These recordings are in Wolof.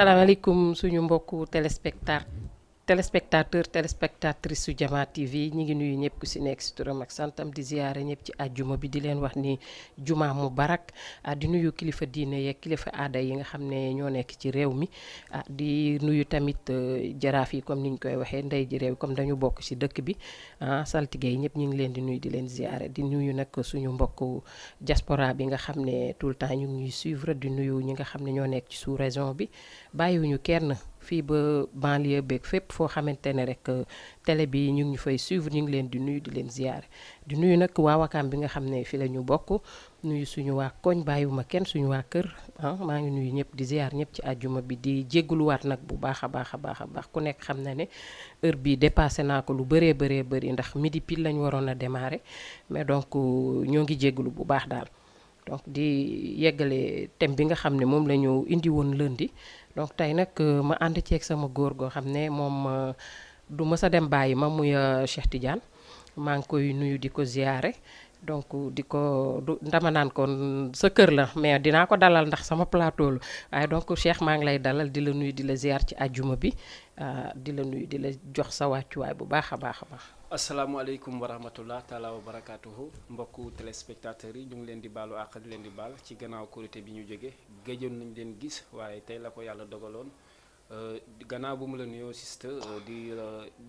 salaamaaleykum suñu mbokku téléspectatrice su Jama TV ñi ngi nuyu ñëpp ku si nekk si turam ak santam di ziyaare ñëpp ci àjjuma bi di leen wax ni juma mubarak di nuyu kilifa diine yeeg kilifa aada yi nga xam ne ñoo nekk ci réew mi di nuyu tamit jaraaf yi comme ni ñu koy waxee ndey ji réew comme dañu bokk si dëkk bi saltige yi ñëpp ñu ngi leen di nuyu di leen ziyaare di nuyu nag suñu mbokku diaspora bi nga xam ne tout le temps ñu ngi ñuy suivre di nuyu ñi nga xam ne ñoo nekk ci sous région bi bàyyiwuñu kenn fii ba banlieue beeg fépp foo xamante ne rek télé bi ñu ngi ñu fay suivre ñu ngi leen di nuyu di leen ziyaare di nuyu nag waa Wakaam bi nga xam ne fi la ñu bokk nuyu suñu waa koñ bàyyiwuma kenn suñu waa kër maa ngi nuyu ñëpp di ziyaar ñëpp ci àjjuma bi di jégguluwaat nag bu baax a baax ku nekk xam na ne heure bi dépassé naa ko lu bëree bëri ndax midi pile lañu waroon a démarrer mais donc ñoo ngi jéggulu bu baax daal donc di yeggale thème bi nga xam ne moom la ñu indi woon lundi donc tey nag ma ànd ceeg sama góor goo xam ne moom du mës a dem bàyyi ma muy Cheikh Tidiane maa ngi koy nuyu di ko ziyaare donc di ko dama naan ko sa kër la mais dinaa ko dalal ndax sama plateau la waaye donc Cheikh maa ngi lay dalal di la nuyu di la ziyaar ci àjjuma bi di la nuyu di la jox sa wàccuwaay bu baax a baax. asalaamaaleykum wa rahmatullah taala wa barakaatuhu mbokku téléspectateurs yi ñu ngi leen di baalu àq di leen di baal ci gannaaw korité bi ñu jóge géejoon nañ leen gis waaye tey la ko yàlla dogaloon gannaaw bu mu la nuyoo sister di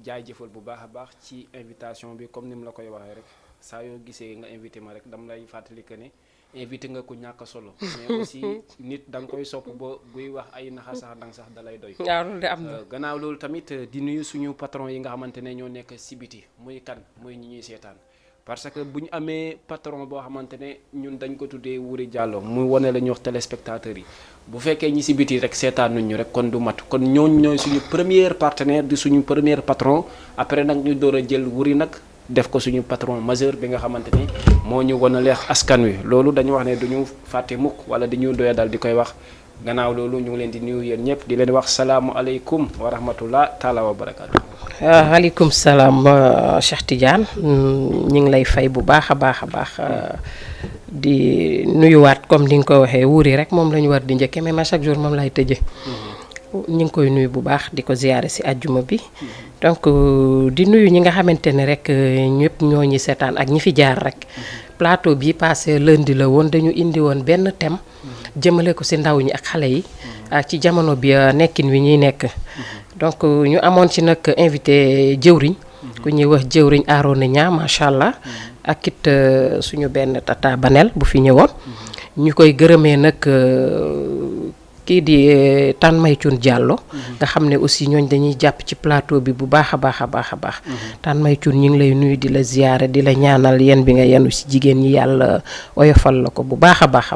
jaajëfal bu baax a baax ci invitation bi comme ni mu la koy waxee rek saa yoo gisee nga invité ma rek dama lay fàttali que ne invité nga ko ñàkk solo mais aussi nit da nga koy sopp ba buy wax ay naxa sax dang sax dalay doy. waaw loolu de am na. gannaaw loolu tamit di nuyu suñu patron yi nga xamante ne ñoo nekk si biti muy kan muy ñi ñuy seetaan parce que bu ñu amee patron boo xamante ne ñun dañ ko tuddee Wuri Diallo muy wane la ñu wax téléspectateurs yi bu fekkee ñi si biti rek seetaanuñ ñu rek kon du mat kon ñooñu ñooy suñu premier partenaire di suñu premier patron après nag ñu door a jël Wuri nag def ko suñu patron majeur bi nga xamante ni moo ñu wan a leex askan wi loolu dañu wax ne duñu fàtte mukk wala dañu doya dal di koy wax gannaaw loolu ñu ngi leen di nuyu yéen ñëpp di leen wax salaamualeykum wa rahmatullah taala wa barakaatu. waaleykum salaam Cheikh Tidiane ñu ngi lay fay bu baax a baax di nuyuwaat comme ni nga ko waxee Wuri rek moom la ñu war di njëkkee mais ma chaque jour moom lay tëjee. ñu ngi koy nuyu bu baax di ko ziyaare ci àjjuma bi donc di nuyu ñi nga xamante ne rek ñëpp ñoo ñi seetaan ak ñi fi jaar rek plateau bi passé lundi la woon dañu indi woon benn thème jëmale ko ci ndaw ñi ak xale yi ak ci jamono bi nekkin wi ñuy nekk donc ñu amoon ci nag invité jëwriñ ku ñuy wax jëwriñ Arona Niang macha allah ak it suñu benn tata Banel bu fi ñëwoon ñu koy gërëmee nag kii di Tan Maycun Diallo nga xam ne aussi ñooñ dañuy jàpp ci plateau bi bu baax a baax Tan Maycun ñu ngi lay nuyu di la ziyaare di la ñaanal yéen bi nga yenu ci jigéen ñi yàlla oyofal la ko bu baax a baax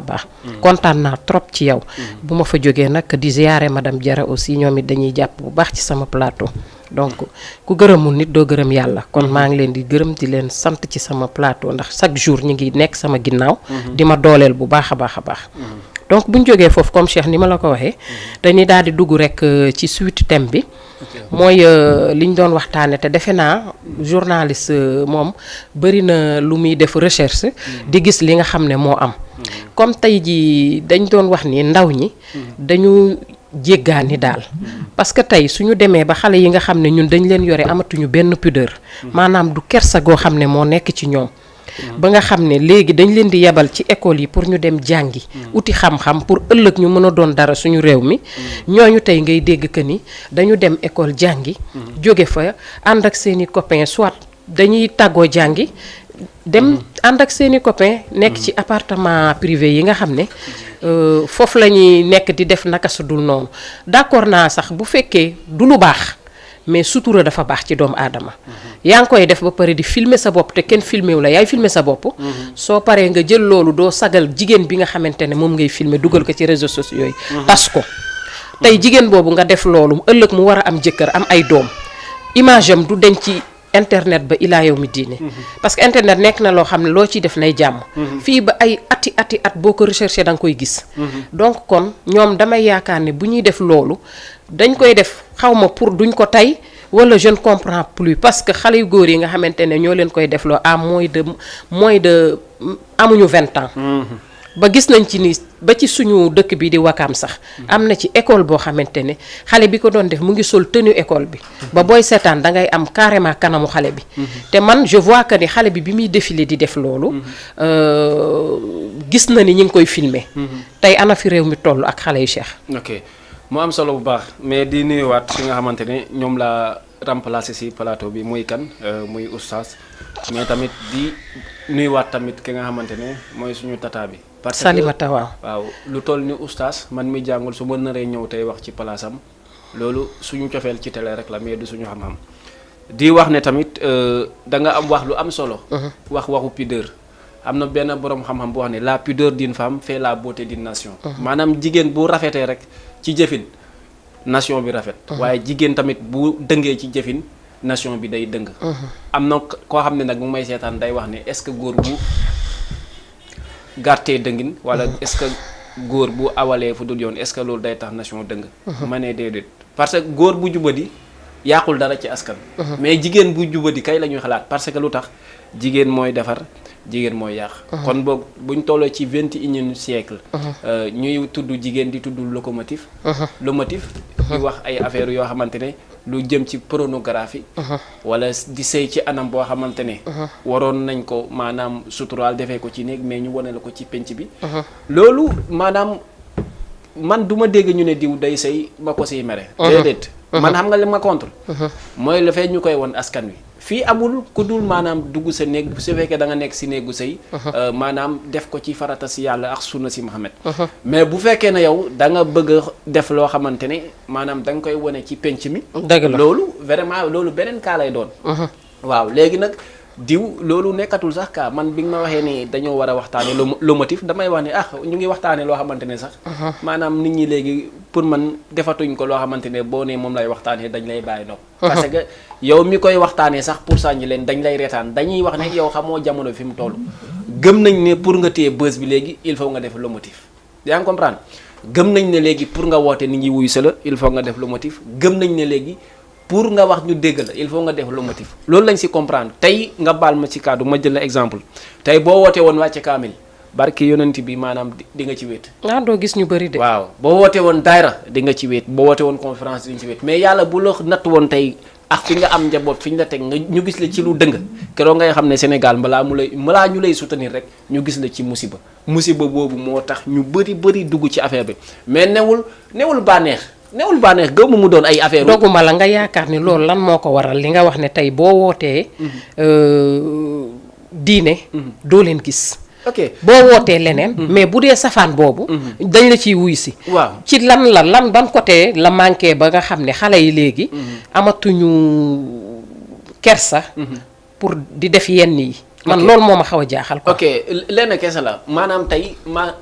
kontaan naa trop ci yow bu ma fa jógee nag di ziyaare madame Diarra aussi ñoom it dañuy jàpp bu baax ci sama plateau donc ku gërëmul nit doo gërëm yàlla kon maa ngi leen di gërëm di leen sant ci sama plateau ndax chaque jour ñu ngi nekk sama ginnaaw di ma dooleel bu baax a baax donc bu ñu jógee foofu comme Cheikh ni ma la ko waxee dañuy daal di dugg rek ci suite thème bi mooy li ñu doon waxtaane te defe naa journaliste moom bëri na lu muy def recherche di gis li nga xam ne moo am comme tey ji dañ doon wax ni ndaw ñi dañu jéggaani daal parce que tey suñu demee ba xale yi nga xam ne ñun dañ leen yore amatuñu benn pudeur maanaam du kersa goo xam ne moo nekk ci ñoom ba nga xam ne léegi dañ leen di yebal ci école yi pour ñu dem jàngi uti xam-xam pour ëllëg ñu mën a doon dara suñu réew mi ñooñu tey ngay dégg que ni dañu dem école jàngi jóge fa ànd ak seeni copains soit dañuy tàggoo jàngi dem ànd ak seeni copains nekk ci appartement privé yi nga xam ne foofu la ñuy nekk di def naka su dul noonu d'accord naa sax bu fekkee du lu baax mais sutura dafa baax ci doomu aadama yaa ngi koy def ba pare di filmer sa bopp te kenn filmer wu la yaay filmer sa bopp soo paree nga jël loolu doo sagal jigéen bi nga xamante ne moom ngay filmer dugal ko ci réseaux sociaux yi tas ko tey jigéen boobu nga def loolu ëllëg mu war a am jëkkër am ay doom image am du denc ci internet ba ilaa yow mi diine parce que internet nekk na loo xam ne loo ciy def nay jàmm fii ba ay ati at boo ko recherché da nga koy gis donc kon ñoom damay yaakaar ne bu ñuy def loolu dañ koy def xawma pour duñ ko tey wala je ne comprends plus parce que xale yu góor yi nga xamante ne ñoo leen koy defloo à moins de amuñu 20 ans ba gis nañ ci ni ba ci suñu dëkk bi di Wakaam sax am na ci école boo xamante ne xale bi ko doon def mu ngi sol tenue école bi ba booy seetaan da ngay am carrément kanamu xale bi te man je vois que ni xale bi muy défilé di def loolu gis na ni ñi ngi koy filmer tey ana fi réew mi toll ak xale yu Cheikh. ok mu am solo bu baax mais di nuyuwaat ki nga xamante ne ñoom la remplacé si plateau bi muy kan muy oustaz mais tamit di nuyuwaat tamit ki nga xamante ne mooy suñu tata bi. parce que Salimata waaw lu toll ni oustaz man mi jàngul su ma naree ñëw tey wax ci palaasam loolu suñu cofeel ci télé rek la mais du suñu xam-xam di wax ne tamit da nga am wax lu am solo. waxu pudeur. am na benn borom xam-xam bu wax ne la pudeur d'une femme fait la beauté d'une nation. maanaam jigéen bu rafetee rek ci jëfin nation bi rafet. waaye jigéen tamit bu dëngee ci jëfin nation bi day dëng. am na koo xam ne nag bu may seetaan day wax ne est-ce que góor bu gàttee dëngin wala est-ce que góor bu awalee fu dul yoon est-ce que loolu day tax nation dëng. ma ne déedéet parce que góor bu jubadi yàqul dara ci askan. mais jigéen bu jubadi kay la ñuy xalaat parce que lu tax jigéen mooy defar. jigéen mooy yàq. kon boog buñ tolloo ci 21e siècle. ñuy tudd jigéen di tudd locomotive. locomotive di wax ay affaires yoo xamante ne lu jëm ci pornographie. wala di sëy ci anam boo xamante ne. waroon nañ ko maanaam suturaal defee ko ci néeg mais ñu wane la ko ci penc bi. loolu maanaam man du ma dégg ñu ne diw day sëy ma ko siy mere. déedéet man xam nga li ma contre. mooy la fee ñu koy won askan wi. fii amul ku dul maanaam dugg sa néeg su fekkee da nga nekk si néegu sëy maanaam def ko ci farata si yàlla ak sunna si Muhammad mais bu fekkee ne yow da nga bëgg a def loo xamante ne maanaam da nga koy wane ci penc mi. dëgg la loolu vraiment loolu beneen kaa lay doon. waaw léegi nag diw loolu nekkatul sax kaa man bi nga ma waxee ni dañoo war a waxtaane le motif damay wax ne ñu ngi waxtaane loo xamante ne sax. maanaam nit ñi léegi pour man defatuñ ko loo xamante ne boo nee moom lay waxtaanee dañ lay bàyyi nopp. parce que yow mi koy waxtaanee sax pour sànni leen dañ lay reetaan dañuy wax ne yow xamoo jamono fi mu toll. gëm nañ ne pour nga téye bës bi léegi il faut nga def le motif. yaa ngi comprendre gëm nañ ne léegi pour nga woote nit ñi wuyu sa la il faut nga def le motif gëm nañ ne léegi pour nga wax ñu dégg la il faut nga def le motif. loolu lañ si comprendre tey nga baal ma ci kaddu ma jël la exemple tey boo wootee woon wàcce kaamil barki yonent bi maanaam di nga ci wéet. doo gis ñu bëri de. waaw boo wootee woon daayra di nga ci wéet boo wootee woon conférence di nga ci wéet mais yàlla bu la natt woon tey ak fi nga am njaboot fi ñu la teg nga ñu gis la ci lu dëng keroog ngay xam ne Sénégal balaa ñu lay soutenir rek ñu gis la ci musiba boobu moo tax ñu bëri dugg ci affaire bi mais newul bànneex gëmu mu doon ay affaire doguma la nga yaakaar ni loolu lan moo ko waral li nga wax ne tey boo wootee diine doo leen gis. ok boo wootee leneen. mais bu dee safaan boobu. dañ la ciy wuy si. waaw ci lan ban côté la manqué ba nga xam ne xale yi léegi. amatuñu kersa. pour di def yenn yi. man loolu moo ma xaw a jaaxal quoi. ok lenn kese la maanaam tey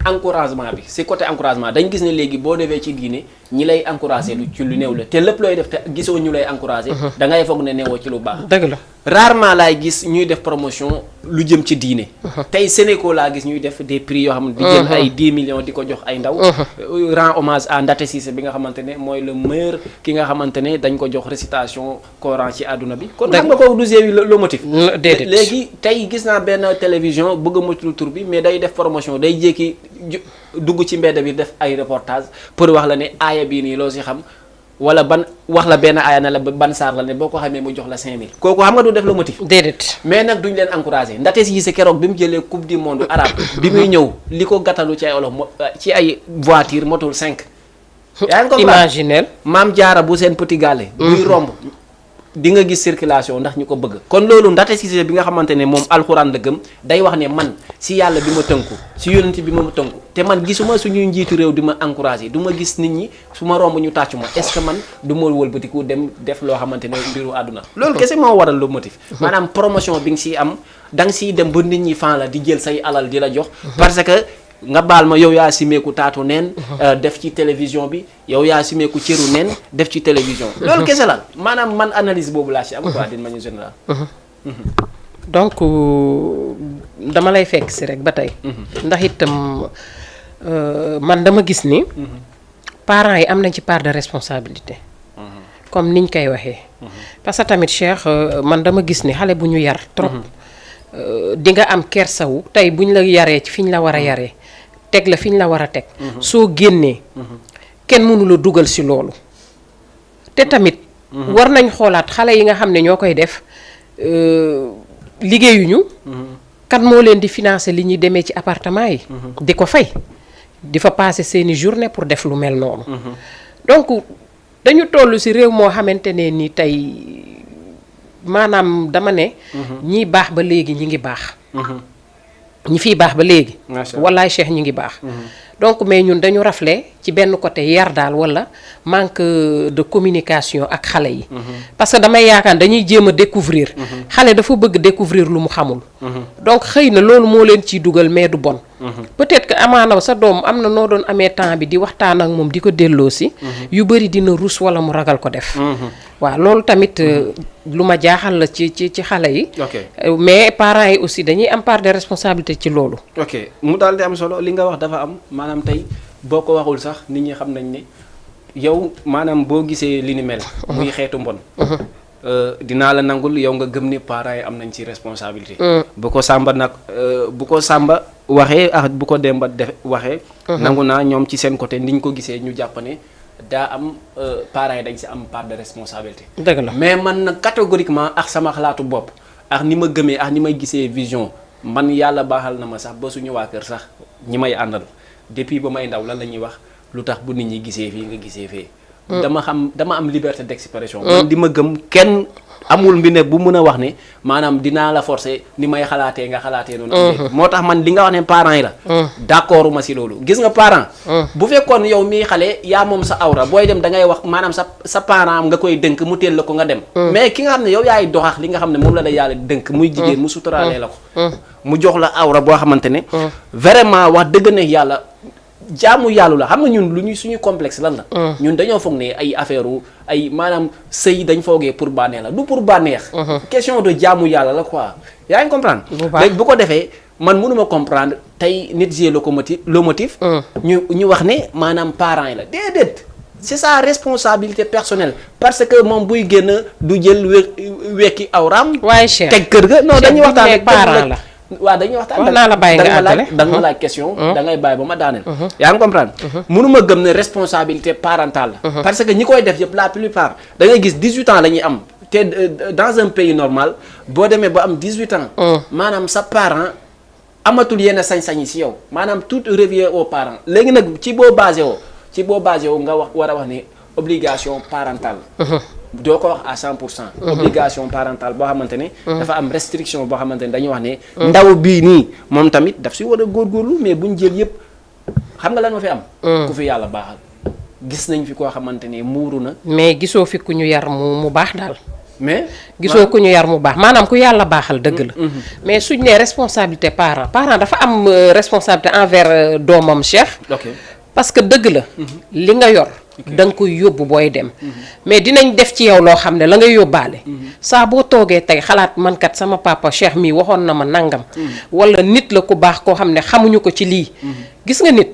encouragement bi si côté encouragement dañ gis ne léegi boo defee ci diine ñi lay encouragé lu ci lu néew la te lépp looy def te gisoo ñu lay encouragé. da ngay foog ne newoo ci lu baax. dëgg la rarement laay gis ñuy def promotion lu jëm ci diine. tey Sénégal laa gis ñuy def des prix yoo xam ne di jël ay 10 millions di ko jox ay ndaw. rend hommage à Ndaté Cissé bi nga xamante ne mooy le meilleur ki nga xamante ne dañ ko jox récitation Coran ci àdduna bi. kon xam nga ko du le motif. déedéet léegi tey gis naa benn télévision bëgg a moytu tur bi mais day def promotion day jékki dugg ci mbedd bi def ay reportage pour wax la ne aaya bii nii loo si xam wala ban wax la benn aaya na la ban saar la ne boo ko xamee mu jox la 5000. kooku xam nga du def le motif. déedéet mais nag duñ leen encouragé Ndaté Cissé keroog bi mu jëlee coupe du monde arabe bi muy ñëw li ko gàttalu ci ay olof ci ay voiture motul 5. yaa ngi ko imaginel maam jaara bu seen petit gàlle buy romb di nga gis circulation ndax ñu ko bëgg kon loolu Ndaté Cissé bi nga xamante ne moom alxuraan la gëm day wax ne man si yàlla bi ma tënku si yonent bi ma tënku te man gisuma suñuy njiitu réew di ma encouragé du ma gis nit ñi su ma romb ñu tàccu ma est-ce que man du ma wëlbatiku dem def loo xamante ne mbiru àdduna loolu kese moo waral le motif maanaam promotion bi nga siy am da nga siy dem ba nit ñi fan la di jël say alal di la jox parce que nga baal ma yow yaa simeeku taatu neen def ci télévision bi yow yaa simeeku cëru neen def ci télévision loolu kese la maanaam man analyse boobu laa si am quoi d'une manière générale. donc dama lay fekk si rek ba tey ndax itam man dama gis ni parents yi am nañ ci part de responsabilité comme niñ koy waxee parce que tamit Cheikh man dama gis ni xale bu ñu yar trop di nga am kersawu tey buñ la yaree ci fi ñu la war a yaree teg la fi ñu la war a teg soo génnee kenn mënu la dugal si loolu te tamit war nañ xoolaat xale yi nga xam ne ñoo koy def liggéeyuñu kan moo leen di financer li ñuy demee ci appartement yi di ko fay di fa passer seeni journée pour def lu mel noonu donc dañu toll ci réew moo xamante ne ni tey maanaam dama ne ñiy baax ba léegi ñi ngi baax ñi fiy baax ba léegi wallaay Cheikh ñi ngi baax donc mais ñun dañu rafle ci benn côté yar daal wala manque de communication ak xale yi parce que damay yaakaar dañuy jéem a découvrir xale dafa bëgg découvrir lu mu xamul donc xëy na loolu moo leen ciy dugal mais du bon peut-être que amaana sa doom am na noo doon amee temps bi di waxtaan ak moom di ko delloo si yu bëri dina rus wala mu ragal ko def waaw loolu tamit lu ma jaaxal la ci xale yi mais parents yi aussi dañuy am part de responsabilité ci loolu ok mu daal di am solo li nga wax dafa am maanaam tey boo ko waxul sax nit ñi xam nañ ne yow maanaam boo gisee li ni mel muy xeetu mbon dinaa la nangul yow nga gëm ne parents yi am nañ ci responsabilité bu ko Samba nag bu ko Samba waxee ak bu ko Demba def waxee nangu naa ñoom ci seen côté niñ ko gisee ñu jàpp ne daa am parents yi dañ si am part de responsabilité dëgg la mais man nag catégoriquement ak sama xalaatu bopp ak ni ma gëmee ak ni may gisee vision man yàlla baaxal na ma sax ba suñu waa kër sax ñi may àndal depuis ba may ndaw lan la ñuy wax lu tax bu nit ñi gisee fii nga gisee fee dama am liberté d'expression man di ma gëm kenn amul mbi ne bu mën a wax ne maanaam dinaa la forcer ni may xalaatee nga xalaatee noonu moo tax man li nga wax ne parents yi la d'accord ma si loolu gis nga parent bu fekkoon yow mii xale yaa moom sa awra booy dem da ngay wax maanaam sa parent nga koy dënk mu teel la ko nga dem mais ki nga xam ne yow yaay doxax li nga xam ne moom la la yàlla dënk muy jigéen mu suturaalee la ko mu jox la awra boo xamante ne vraiment wax dëgg ne yàlla jaamu yàllu la xam nga ñun lu ñuy suñu complexe lan la ñun dañoo foog ne ay affaire ay maanaam sëy dañ foogee pour bànneex la du pour bànneex question de jaamu yàlla la quoi yaa ngi comprendre léegi bu ko defee man mënuma comprendre tey nit g locomotive ñu wax ne maanaam parents yi la déedéet c'est sa responsabilité personnelle parce que moom buy génn du jël wekki awraam waaye Cheikh teg kër ga non dañuy waxtaan rek parent la waaw dañuy waxtaan naa la bàyyi nga àggale da nga ma laaj question da ngay bàyyi ba ma daaneel yaa ngi comprendre mënuma gëm ne responsabilité parentale la parce que ñi koy def yëpp la plupart da ngay gis 18 ans la ñuy am te dans un pays normal boo demee ba am 18 ans maanaam sa parent amatul yenn sañ-sañ yi si yow maanaam tout revient aux parents léegi nag ci boo basé woo nga war a wax ne obligation parentale doo ko wax à 100% obligation parentale boo xamante ne dafa am restriction boo xamante ne dañuy wax ne ndaw bii nii moom tamit daf si war a góorgóorlu mais buñ jël yëpp xam nga lan ma fi am ku fi yàlla baaxal gis nañ fi koo xamante ne muuru na mais gisoo fi ku ñu yar mu baax daal mais gisoo ku ñu yar mu baax maanaam ku yàlla baaxal dëgg la mais suñ nee responsabilité parent dafa am responsabilité envers doomam Cheikh parce que dëgg la li nga yor da nga koy yóbbu booy dem mais dinañ def ci yow loo xam ne la ngay yóbbaale saa boo toogee tey xalaat man kat sama papa Cheikh mii waxoon na ma nangam wala nit la ku baax koo xam ne xamuñu ko ci lii gis nga nit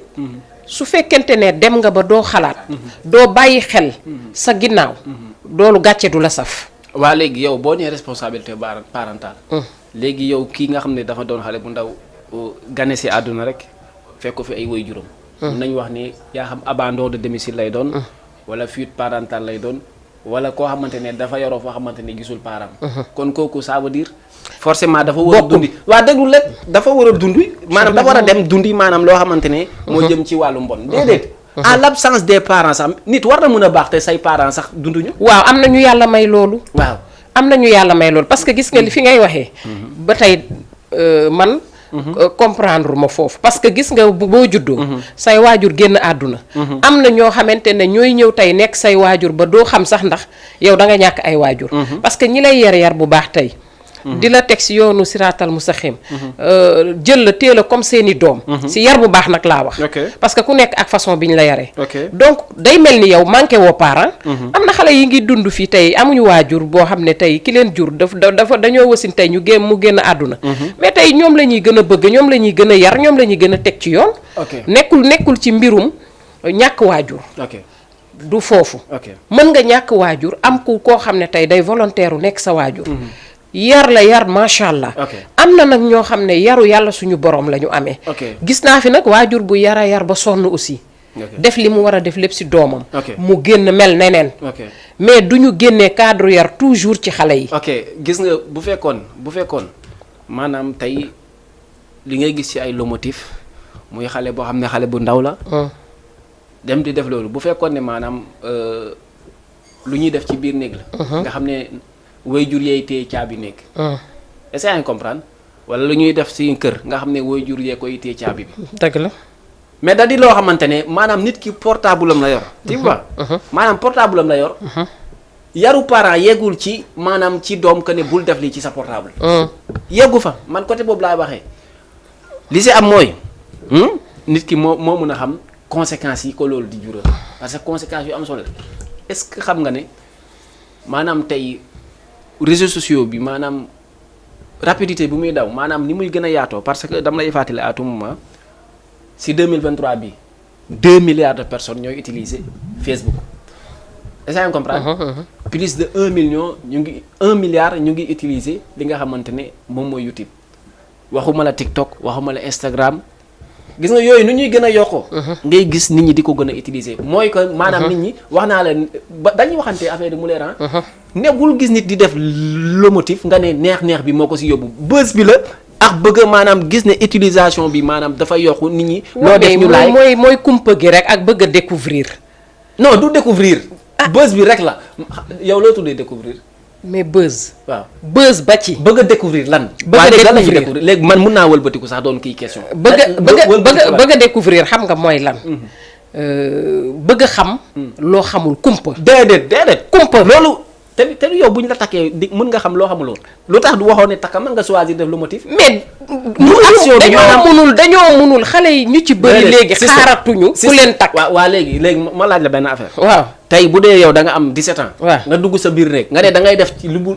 su fekkente ne dem nga ba doo xalaat doo bàyyi xel sa ginnaaw loolu gàcce du la saf waa léegi yow boo nee responsabilité parentale léegi yow kii nga xam ne dafa doon xale bu ndaw gane si àdduna rek fekk ko fi ay woy juróom nañ wax ni yaa xam abandon de domicile lay doon wala fuite parentale lay doon wala koo xamante ne dafa yoroo foo xamante ne gisul parent kon kooku ça veut dire forcément dafa war a dundi waa déglu lépp dafa war a dundi maanaam dafa war a dem dundi maanaam loo xamante ne moo jëm ci wàllu mbon déedéet en l'absence des parents sax nit war na mën a baax te say parents sax dunduñu waaw am na ñu yàlla may loolu parce que gis nga li fi ngay waxee ba tey man comprendre ma foofu parce que gis nga boo juddoo say waajur génn àdduna am na ñoo xamante ne ñooy ñëw tey nekk say waajur ba doo xam sax ndax yow da nga ñàkk ay waajur parce que ñi lay yar bu baax tey di la teg si yoonu siraatal mustaqiim jël la teel a comme seeni doom si yar bu baax nag laa wax parce que ku nekk ak façon bi ñu la yaree donc day mel ni yow manqué woo parent am na xale yi ngi dund fii tey amuñu waajur boo xam ne tey ki leen jur dafa dañoo wasin tey mu génn àdduna mais tey ñoom la ñuy gën a bëgg ñoom la ñuy gën a yar ñoom la ñuy gën a teg ci yoon nekkul ci mbirum ñàkk waajur du foofu mën nga ñàkk waajur am koo xam ne tey day volontaire u nekk sa waajur yar la yar macha allah. am na nag ñoo xam ne yaru yàlla suñu borom la ñu amee. gis naa fi nag waajur bu yara yar ba sonn aussi. def li mu war a def lépp si doomam. mu génn mel neneen. mais du ñu génnee cadre yar toujours ci xale yi. gis nga bu fekkoon maanaam tey li ngay gis ci ay lomotif muy xale boo xam ne xale bu ndaw la. dem di def loolu bu fekkoon ne maanaam lu ñuy def ci biir néeg la. nga xam ne waajur yee téye caabi néeg. est-ce que yaa ngi comprendre wala lu ñuy def ci kër nga xam ne waajur yee koy téye caabi bi. dëgg la. mais da di loo xamante ne maanaam nit ki portable am la yor. tu vois maanaam portable am la yor. yaru parent yeggul ci maanaam ci doom que ne bul def lii ci sa portable. yeggu fa man côté boobu laay waxee. li si am mooy nit ki moo mën a xam conséquences yi ko loolu di jural parce que conséquences yu am solo est-ce que xam nga ne maanaam tey réseaux sociaux bi maanaam rapidité bi muy daw maanaam ni muy gën a yaatoo parce que dama lay fàttali à tout moment. si 2023 bi 2 milliards de personnes ñooy utiliser Facebook est-ce que vous comprenez plus de 1 million ñu ngi utiliser li nga xamante ne moom mooy YouTube waxuma la TikTok waxuma la Instagram gis nga yooyu nu ñuy gën a yokkoo ngay gis nit ñi di ko gën a utiliser mooy que maanaam nit ñi wax naa la ba dañuy waxante affaire mu leeran ne bul gis nit di def lomotif nga ne neex bi moo ko si yóbbu bës bi la ak bëgg maanaam gis ne utilisation bi maanaam dafa yokku nit ñi. loo def ñu laay mooy kumpa gi rek ak bëgg a découvrir. non du découvrir. buzz bi rek la yow loo tuddee découvrir. mais buzz. waaw buzz ba ci. bëgg a découvrir lan. bëgg a découvrir léegi man mun naa wëlbatiku sax doon kii question. bëgg a découvrir xam nga mooy lan. bëgg a xam. loo xamul kumpa. déedéet kumpa loolu. te yow bu ñu la takkee di mën nga xam loo xamuloon lu tax du waxoon ne takka mën nga choisir def lu motif. mais dañoo munul xale yi ñu ci bëri léegi xaaratuñu ku leen takk. waa léegi ma laaj la benn affaire. waaw tey bu dee yow da nga am 17 ans. waaw nga dugg sa biir néeg nga ne da ngay def ci lu bu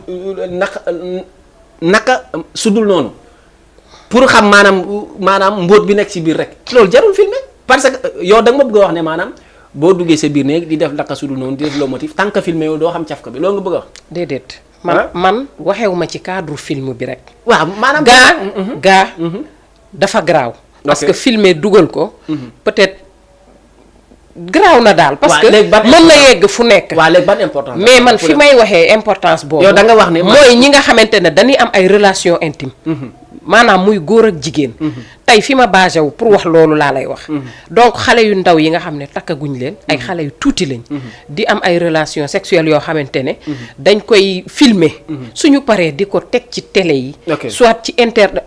naka sudul noonu pour xam maanaam mbóot bi nekk ci biir rek loolu jarul filmer parce que yow da nga ma bëgg a wax ne maanaam. boo duggee sa biir néeg di def naka sudul noonu di def loo motif tant que filmé yow doo xam cafka bi loolu nga bëgg a wax. déedéet man waxewu ma ci cadre film bi rek. waaw maanaam. gaa dafa garaaw. parce que filmé dugal ko. peut-être garaaw na daal. parce que mën na yegg fu nekk. waaw léegi ban importance mais man fi may waxee importance boobu. yow da nga wax ne mooy ñi nga xamante ne dañuy am ay relation intime. maanaam muy góor ak jigéen. tey fi ma basé wu pour wax loolu laa lay wax. donc xale yu ndaw yi nga xam ne takkaguñ leen ay xale yu tuuti lañ. di am ay relations sexuelles yoo xamante ne. dañ koy filmer. suñu paree di ko teg ci télé yi. soit ci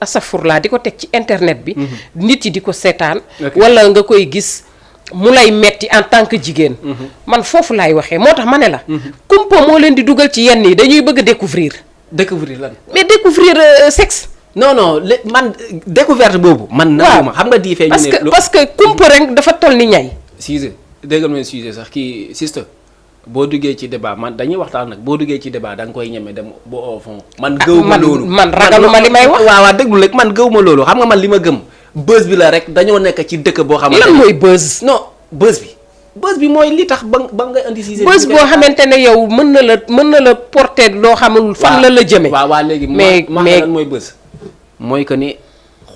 asafurlaa di ko teg ci internet bi. nit yi di ko seetaan. wala nga koy gis mu lay metti en tant que jigéen. man foofu laay waxee moo tax ma ne la. kumpa moo leen di dugal ci yenn yi dañuy bëgg a découvrir. découvrir lan mais découvrir sexe. non man découverte boobu. man nangu ma xam nga di fee ñu ne parce que kumpa rek dafa toll ni ñay. Cissé déggal ma Cissé sax kii sister boo duggee ci débat man dañuy waxtaan nag boo duggee ci débat da nga koy ñeme dem ba au fond. man gëw ma loolu man ragaluma li may wax. waaw déglu rek man gëw ma loolu xam nga man li ma gëm buzz bi la rek dañoo nekk ci dëkk boo xamante ne. lan mooy buzz. non buzz bi mooy li tax ba nga indi Cissé. buzz boo xamante ne yow mën na la porter loo xamul. fan la jëmee. waaw léegi mais lan mooy buzz. mooy que ni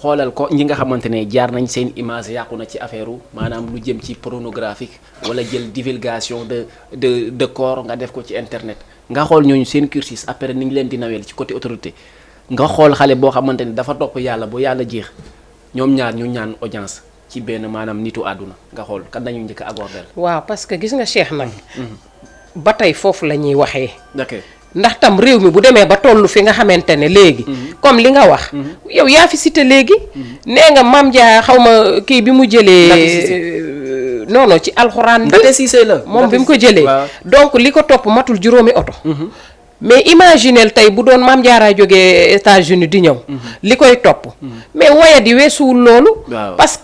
xoolal ko ñi nga xamante ne jaar nañ seen image yàqu na ci affaire maanaam lu jëm ci pornographique wala jël divulgation de corps nga def ko ci internet nga xool ñooñu seen cursus après ni ngi leen di naweel ci côté autorité nga xool xale boo xamante ne dafa topp yàlla bu yàlla jeex ñoom ñaar ñu ñaan audience ci benn maanaam nitu àdduna nga xool kan nañu njëkk a aborder. waaw parce que gis nga Cheikh nag. ba tey foofu la ñuy waxee. ok ndax tam réew mi bu demee ba tollu fi nga xamante ne léegi. comme li nga wax. yow yaa fi cité léegi. nee nga Mame Dia xaw ma kii bi mu jëlee. non ci alxuraan bi. Ndate Cissé la moom bi mu ko jëlee. donc li ko topp matul juróomi oto. mais imaginel tey bu doon Mame Diarra jógee États-Unis di ñëw. li koy topp. mais waya di weesuwul loolu. parce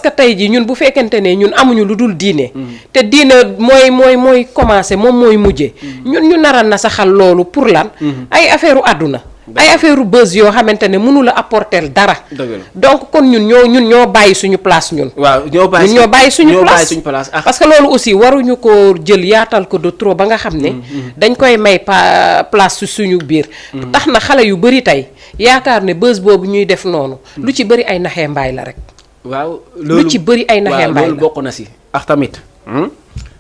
que tey ji ñun bu fekkente ne ñun amuñu lu dul diine. te diine mooy commencé moom mooy mujje ñun ñu naral na saxal loolu pour lan. ay affaire u àdduna ay affaire u buzz yoo xamante ne mënu la apporter dara. dëgg la donc kon ñun ñoo bàyyi suñu place ñun. waaw ñoo bàyyi suñu place parce que loolu aussi waruñu ko jël yaatal ko de trop ba nga xam ne. dañ koy may place su suñu biir. tax na xale yu bëri tey yaakaar ne buzz boobu ñuy def noonu. lu ci bëri ay naxee mbaay la rek. waaw loolu lu ci bëri ay naxee mbaay la loolu bokk na si. ak tamit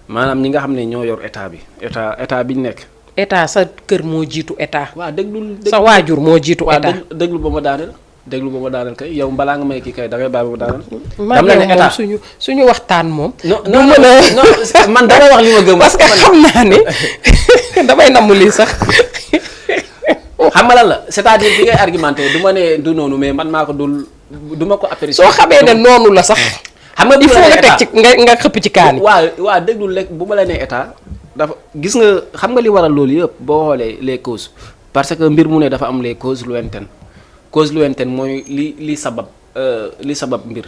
maanaam ñi nga xam ne ñoo yor état bi état bi ñu nekk. état sa kër moo jiitu état. waaw déglul sa waajur moo jiitu état. déglu ba ma daaneel kay yow balaa nga may kii kay da ngay bàyyi ba ma daaneel. dam la ne état suñu waxtaan moom. non man dama wax li ma gëm. parce que xam naa ne damay namm lii sax. xam nga lan la c'est-à-dire fi ngay argumenté du ma ne du noonu mais man maa ko du ma ko apprécier. soo xamee ne noonu la sax. xam nga il faut nga teg ci nga xëpp ci kaani. waaw déglul rek bu ma la nee état dafa gis nga xam nga li waral loolu yëpp boo xoolee les causes parce que mbir mu ne dafa am les causes lointaines mooy li sabab mbir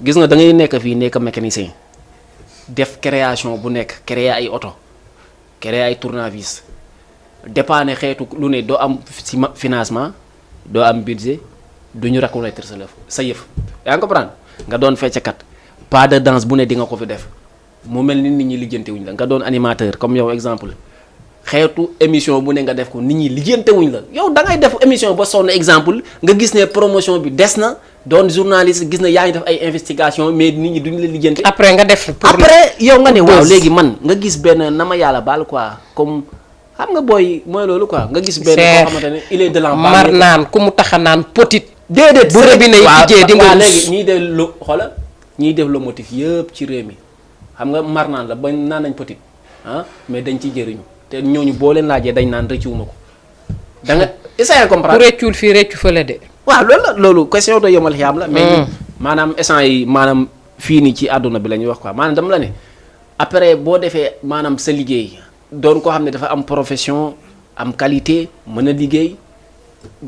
gis nga da ngay nekk fii nekk mécanicien def création bu nekk créer ay oto créer ay tournevis dépanner xeetu lu ne doo am financement doo am budget du ñu reconnaître sa yëf yaa ngi comprendre nga doon fecckat pas de danse bu ne di nga ko fi def mu mel ni nit ñi lijjante wuñ la nga doon animateur comme yow exemple xeetu émission bu ne nga def ko nit ñi lijjante wuñ la yow da ngay def émission ba sonn exemple nga gis ne promotion bi des na doon journaliste gis na yaa ngi def ay investigation mais nit ñi duñ la lijjante. après nga def après yow nga ne waaw léegi man nga gis benn na ma yàlla baal quoi comme xam nga booy mooy loolu quoi nga gis benn boo xamante ne il est de la mar naan ku mu tax a naan petit. déedéet bu robinet yi tijjee di nga léegi ñiy def le motif yëpp ci réew mi xam nga mar naan la ba naan nañ petit mais dañ ciy jëriñu te ñooñu boo leen laajee dañ naan rëccuwuma ko da nga essayer comprendre. ku rëccul fii rëccu fële de. waaw loolu question de yomal xiyaam la. mais maanaam essence yi maanaam fii nii ci àdduna bi la ñuy wax quoi maanaam dama la ne après boo defee maanaam sa liggéey doon koo xam ne dafa am profession am qualité mën a liggéey.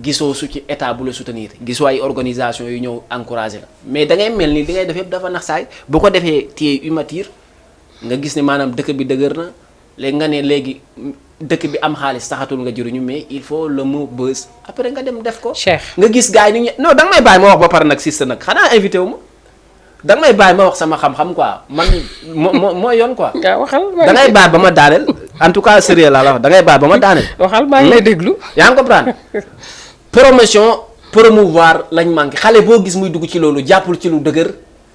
gisoo su ci état bu la soutenir gisoo ay organisation yu ñëw encouragé la mais da ngay mel ni li ngay def yëpp dafa nax saay bu ko defee téye immature nga gis ne maanaam dëkk bi dëgër na léegi nga ne léegi dëkk bi am xaalis taxatul nga jëriñu mais il faut le mot buzz après nga dem def ko. Cheikh nga gis gars yi ni non da nga may bàyyi ma wax ba pare nag siste nag xanaa invité wu ma da nga may bàyyi ma wax sama xam-xam quoi man mooy yoon quoi. nga waxal da ngay bàyyi ba ma daaneel en tout cas sérieux laa la wax da ngay bàyyi ba ma daaneel. waxal maa ngi lay déglu. yaa ngi comprendre promotion promouvoir lañ manqué xale boo gis muy dugg ci loolu jàppul ci lu dëgër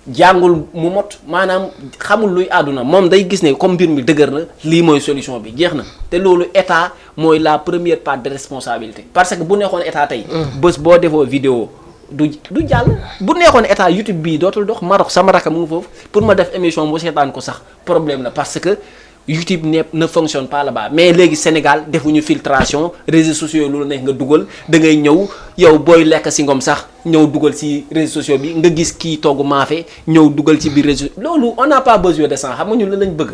jàngul mu mot maanaam xamul luy àdduna moom day gis ne comme mbir mi dëgër na lii mooy solution bi jeex na te loolu état mooy la première part de responsabilité parce que bu neexoon état tey. bés boo defoo vidéo du jàll bu neexoon état YouTube bii dootul dox Maroc sama rakk mu ngi foofu pour ma def émission mu seetaan ko sax problème la parce que. YouTube ne fonctionne pas là-bas mais léegi Sénégal defuñu filtration réseaux sociaux lu la neex nga dugal da ngay ñëw yow booy lekk si ngom sax ñëw dugal ci réseaux sociaux bi nga gis kii togg maafe ñëw dugal ci biir réseau loolu on n'a pas besoin de ça xam nga ñun la lañ bëgg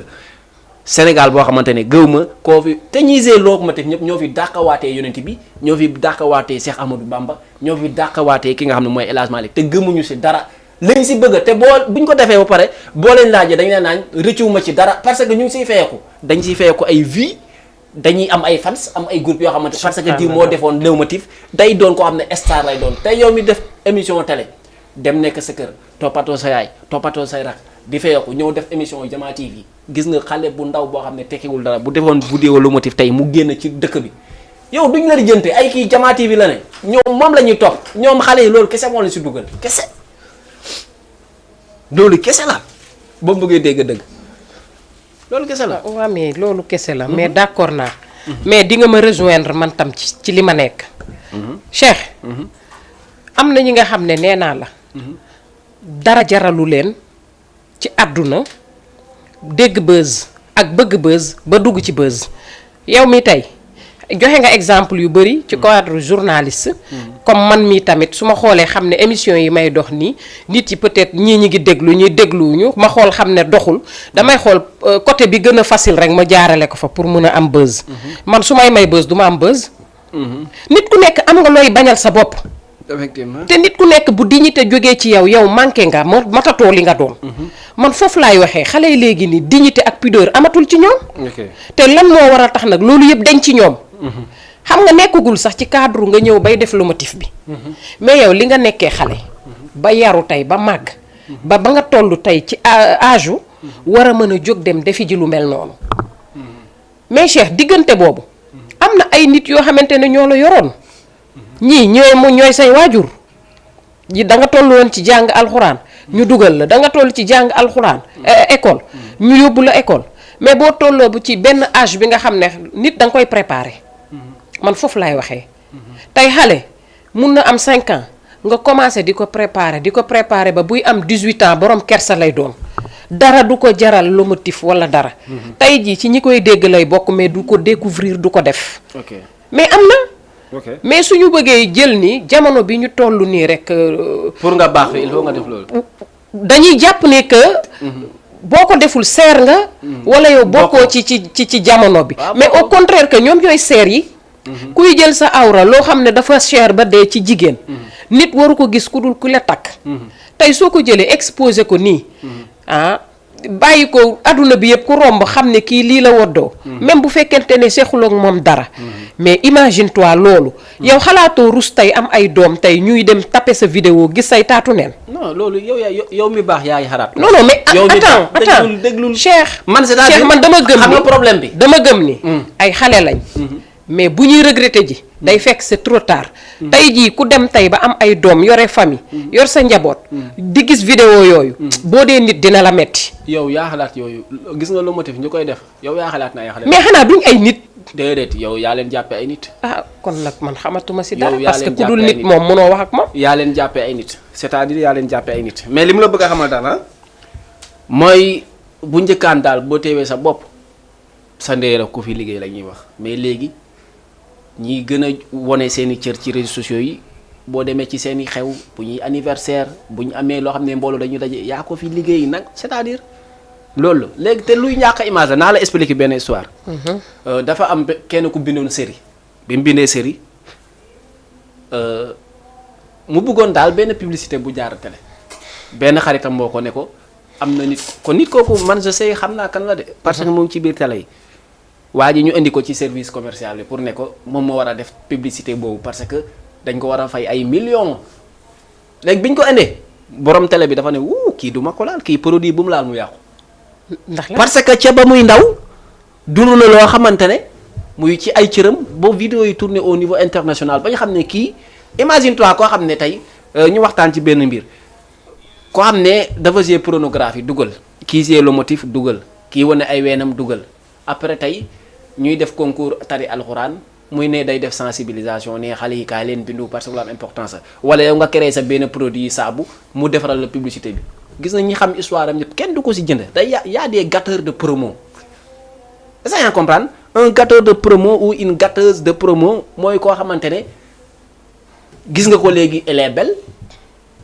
Sénégal boo xamante ne gëw ma koo fi te ñi see locomotive ñëpp ñoo fi dàqawaatee yonent bi ñoo fi dàqawaatee Cheikh Amadou Bamba ñoo fi dàqawaatee ki nga xam ne mooy El Hadj Malick te gëmuñu si dara lañ si bëgg te buñ ko defee ba pare boo leen laajee dañ leen naan rëccuwuma ci dara parce que ñu ngi siy feyeku dañ siy feyeku ay vie dañuy am ay fans am ay groupe yoo xamante parce que di moo defoon léwmatif day doon koo xam ne star lay doon te yow mi def émission télé dem nekk sa kër toppatoo sa yaay toppatoo say rak di feyeku ñëw def émission Jama TV gis nga xale bu ndaw boo xam ne tekkiwul dara bu defoon vidéo léwmatif tey mu génn ci dëkk bi yow duñ la lijjante ay kii Jama TV la ne ñoom moom la ñuy topp ñoom xale yi loolu kese moo leen si dugal kese loolu kese la boo bëggee dégg-dëgg loolu kese la. waaw mais loolu kese la. mais d'accord naa. mais di nga ma rejoindre man tam ci li ma nekk. Cheikh. am na ñi nga xam ne nee naa la. dara jaralu leen ci àdduna dégg buzz ak bëgg buzz ba dugg ci buzz yow mi tey. joxe nga exemple yu bëri ci cadre journaliste comme man mii tamit su ma xoolee xam ne émission yi may dox nii nit yi peut-être ñii ñi ngi déglu ñi dégluwuñu ma xool xam ne doxul damay xool côté bi gën a facile rek ma jaarale ko fa pour mun a am buzz man su may buzz du ma am buzz nit ku nekk am nga looy bañal sa bopp effectivement te nit ku nekk bu dignité jógee ci yow manqué nga matatoo li nga doon man foofu laay waxee xale yi léegi nii dignité ak pudeur amatul ci ñoom te lan moo war a tax nag loolu yëpp dañ ci ñoom xam nga nekkagul sax ci cadre nga ñëw bay def lomotif bi. mais yow li nga nekkee xale. ba yaru tey ba màgg. ba nga toll tey ci âge war a mën a jóg dem defi ji lu mel noonu. mais Cheikh diggante boobu. am na ay nit yoo xamante ne ñoo la yoroon. ñii ñooy say waajur. ji da nga toll woon ci jàng alxuraan. ñu dugal la da nga toll ci jàng alxuraan. école ñu yóbbu la école. mais boo tolloo bu ci benn âge bi nga xam ne nit da nga koy préparer. man foofu laay waxee. tey xale mun na am 5 ans nga commencé di ko préparer ba buy am 18 ans borom kersa lay doon. dara du ko jaral lomotif wala dara. tey jii ci ñi koy dégg lay bokk mais du ko découvrir du ko def. mais am na. mais suñu bëggee jël ni jamono bi ñu toll nii rek. pour nga baax il faut nga def loolu. dañuy jàpp ne que. boo ko deful seer nga. wala yow bokkoo ci jamono bi. mais au contraire que ñoom ñooy seer yi. kuy jël sa awra loo xam ne dafa cher ba dee ci jigéen. nit waru ko gis ku dul ku la takk. tey soo ko jëlee exposé ko nii. bàyyi ko adduna bi yëpp ku romb xam ne kii lii la woddoo. même bu fekkente ne seexuloo ak moom dara. mais imagine toi loolu. yow xalaatoo rus tey am ay doom tey ñuy dem taper sa vidéo gis say taatu neen. non loolu yow mi baax yaay xalaat. non mais attends déglul Cheikh. Cheikh man dama gëm ni xam nga problème bi. dama gëm ni. ay xale lañ. mais bu ñuy regretter ji. day fekk c'est trop tard. tey jii ku dem tey ba am ay doom yore famille. yor sa njaboot. di gis vidéo yooyu. boo dee nit dina la metti. yow yaa xalaat yooyu gis nga lomotif ñu koy def yow yaa xalaat na ay xale. mais xanaa duñ ay nit. déedéet yow yaa leen jàppee ay nit. kon nag man xamatuma si dara. yaa parce que leen ku dul jàppee nit moom mënoo wax ak moom. yaa leen jàppee ay nit c'est-à-dire yaa leen jàppee ay nit mais li mu la bëgg a xamal dara mooy bu njëkkaan daal boo teewee sa bopp sa ndeera ku fi liggéey la ñuy wax mais léegi ñiy gën a wone seen i cër ci réseaux sociaux yi boo demee ci seen i xew bu ñuy anniversaire bu ñu amee loo xam ne mbooloo dañuy daje yaa ko fi liggéey nag c'est-à-dire loolu léegi te luy ñàkk image la naa la expliquer benn histoire. dafa am kenn ku bindoon série bi mu bindee série mu bëggoon daal benn publicité bu jaar télé benn xaritam moo ko ne ko am na nit kon nit kooku man je sais xam naa kan la de. parce que moom ci biir télé yi. waa ji ñu indi ko ci service commercial bi pour ne ko moom moo war a def publicité boobu parce que dañ ko war a fay ay millions léegi bi ñu ko indee borom télé bi dafa ne kii du ma ko laal kii produit bu mu laal mu yàqu. ndax la parce que ca ba muy ndaw dund na loo xamante ne muy ci ay cëram ba vidéo yi tourné au niveau international ba ñu xam ne kii imagine toi koo xam ne tey ñu waxtaan ci benn mbir koo xam ne dafa jouer pornographie dugal kii jouer lomotif dugal kii wane ay weenam dugal après tey ñuy def concours tari alxuraan muy ne day def sensibilisation ne xale yi kaay leen bindu parce que lu am importance wala yow nga créé sa benn produit saabu mu defaral la publicité bi gis na ñi xam histoire am ñëpp kenn du ko si jënd day y a des gâteurs de promo est-ce que yaa comprendre un gâteur de promo ou une gâteuse de promo mooy koo xamante ne gis nga ko léegi elle est belle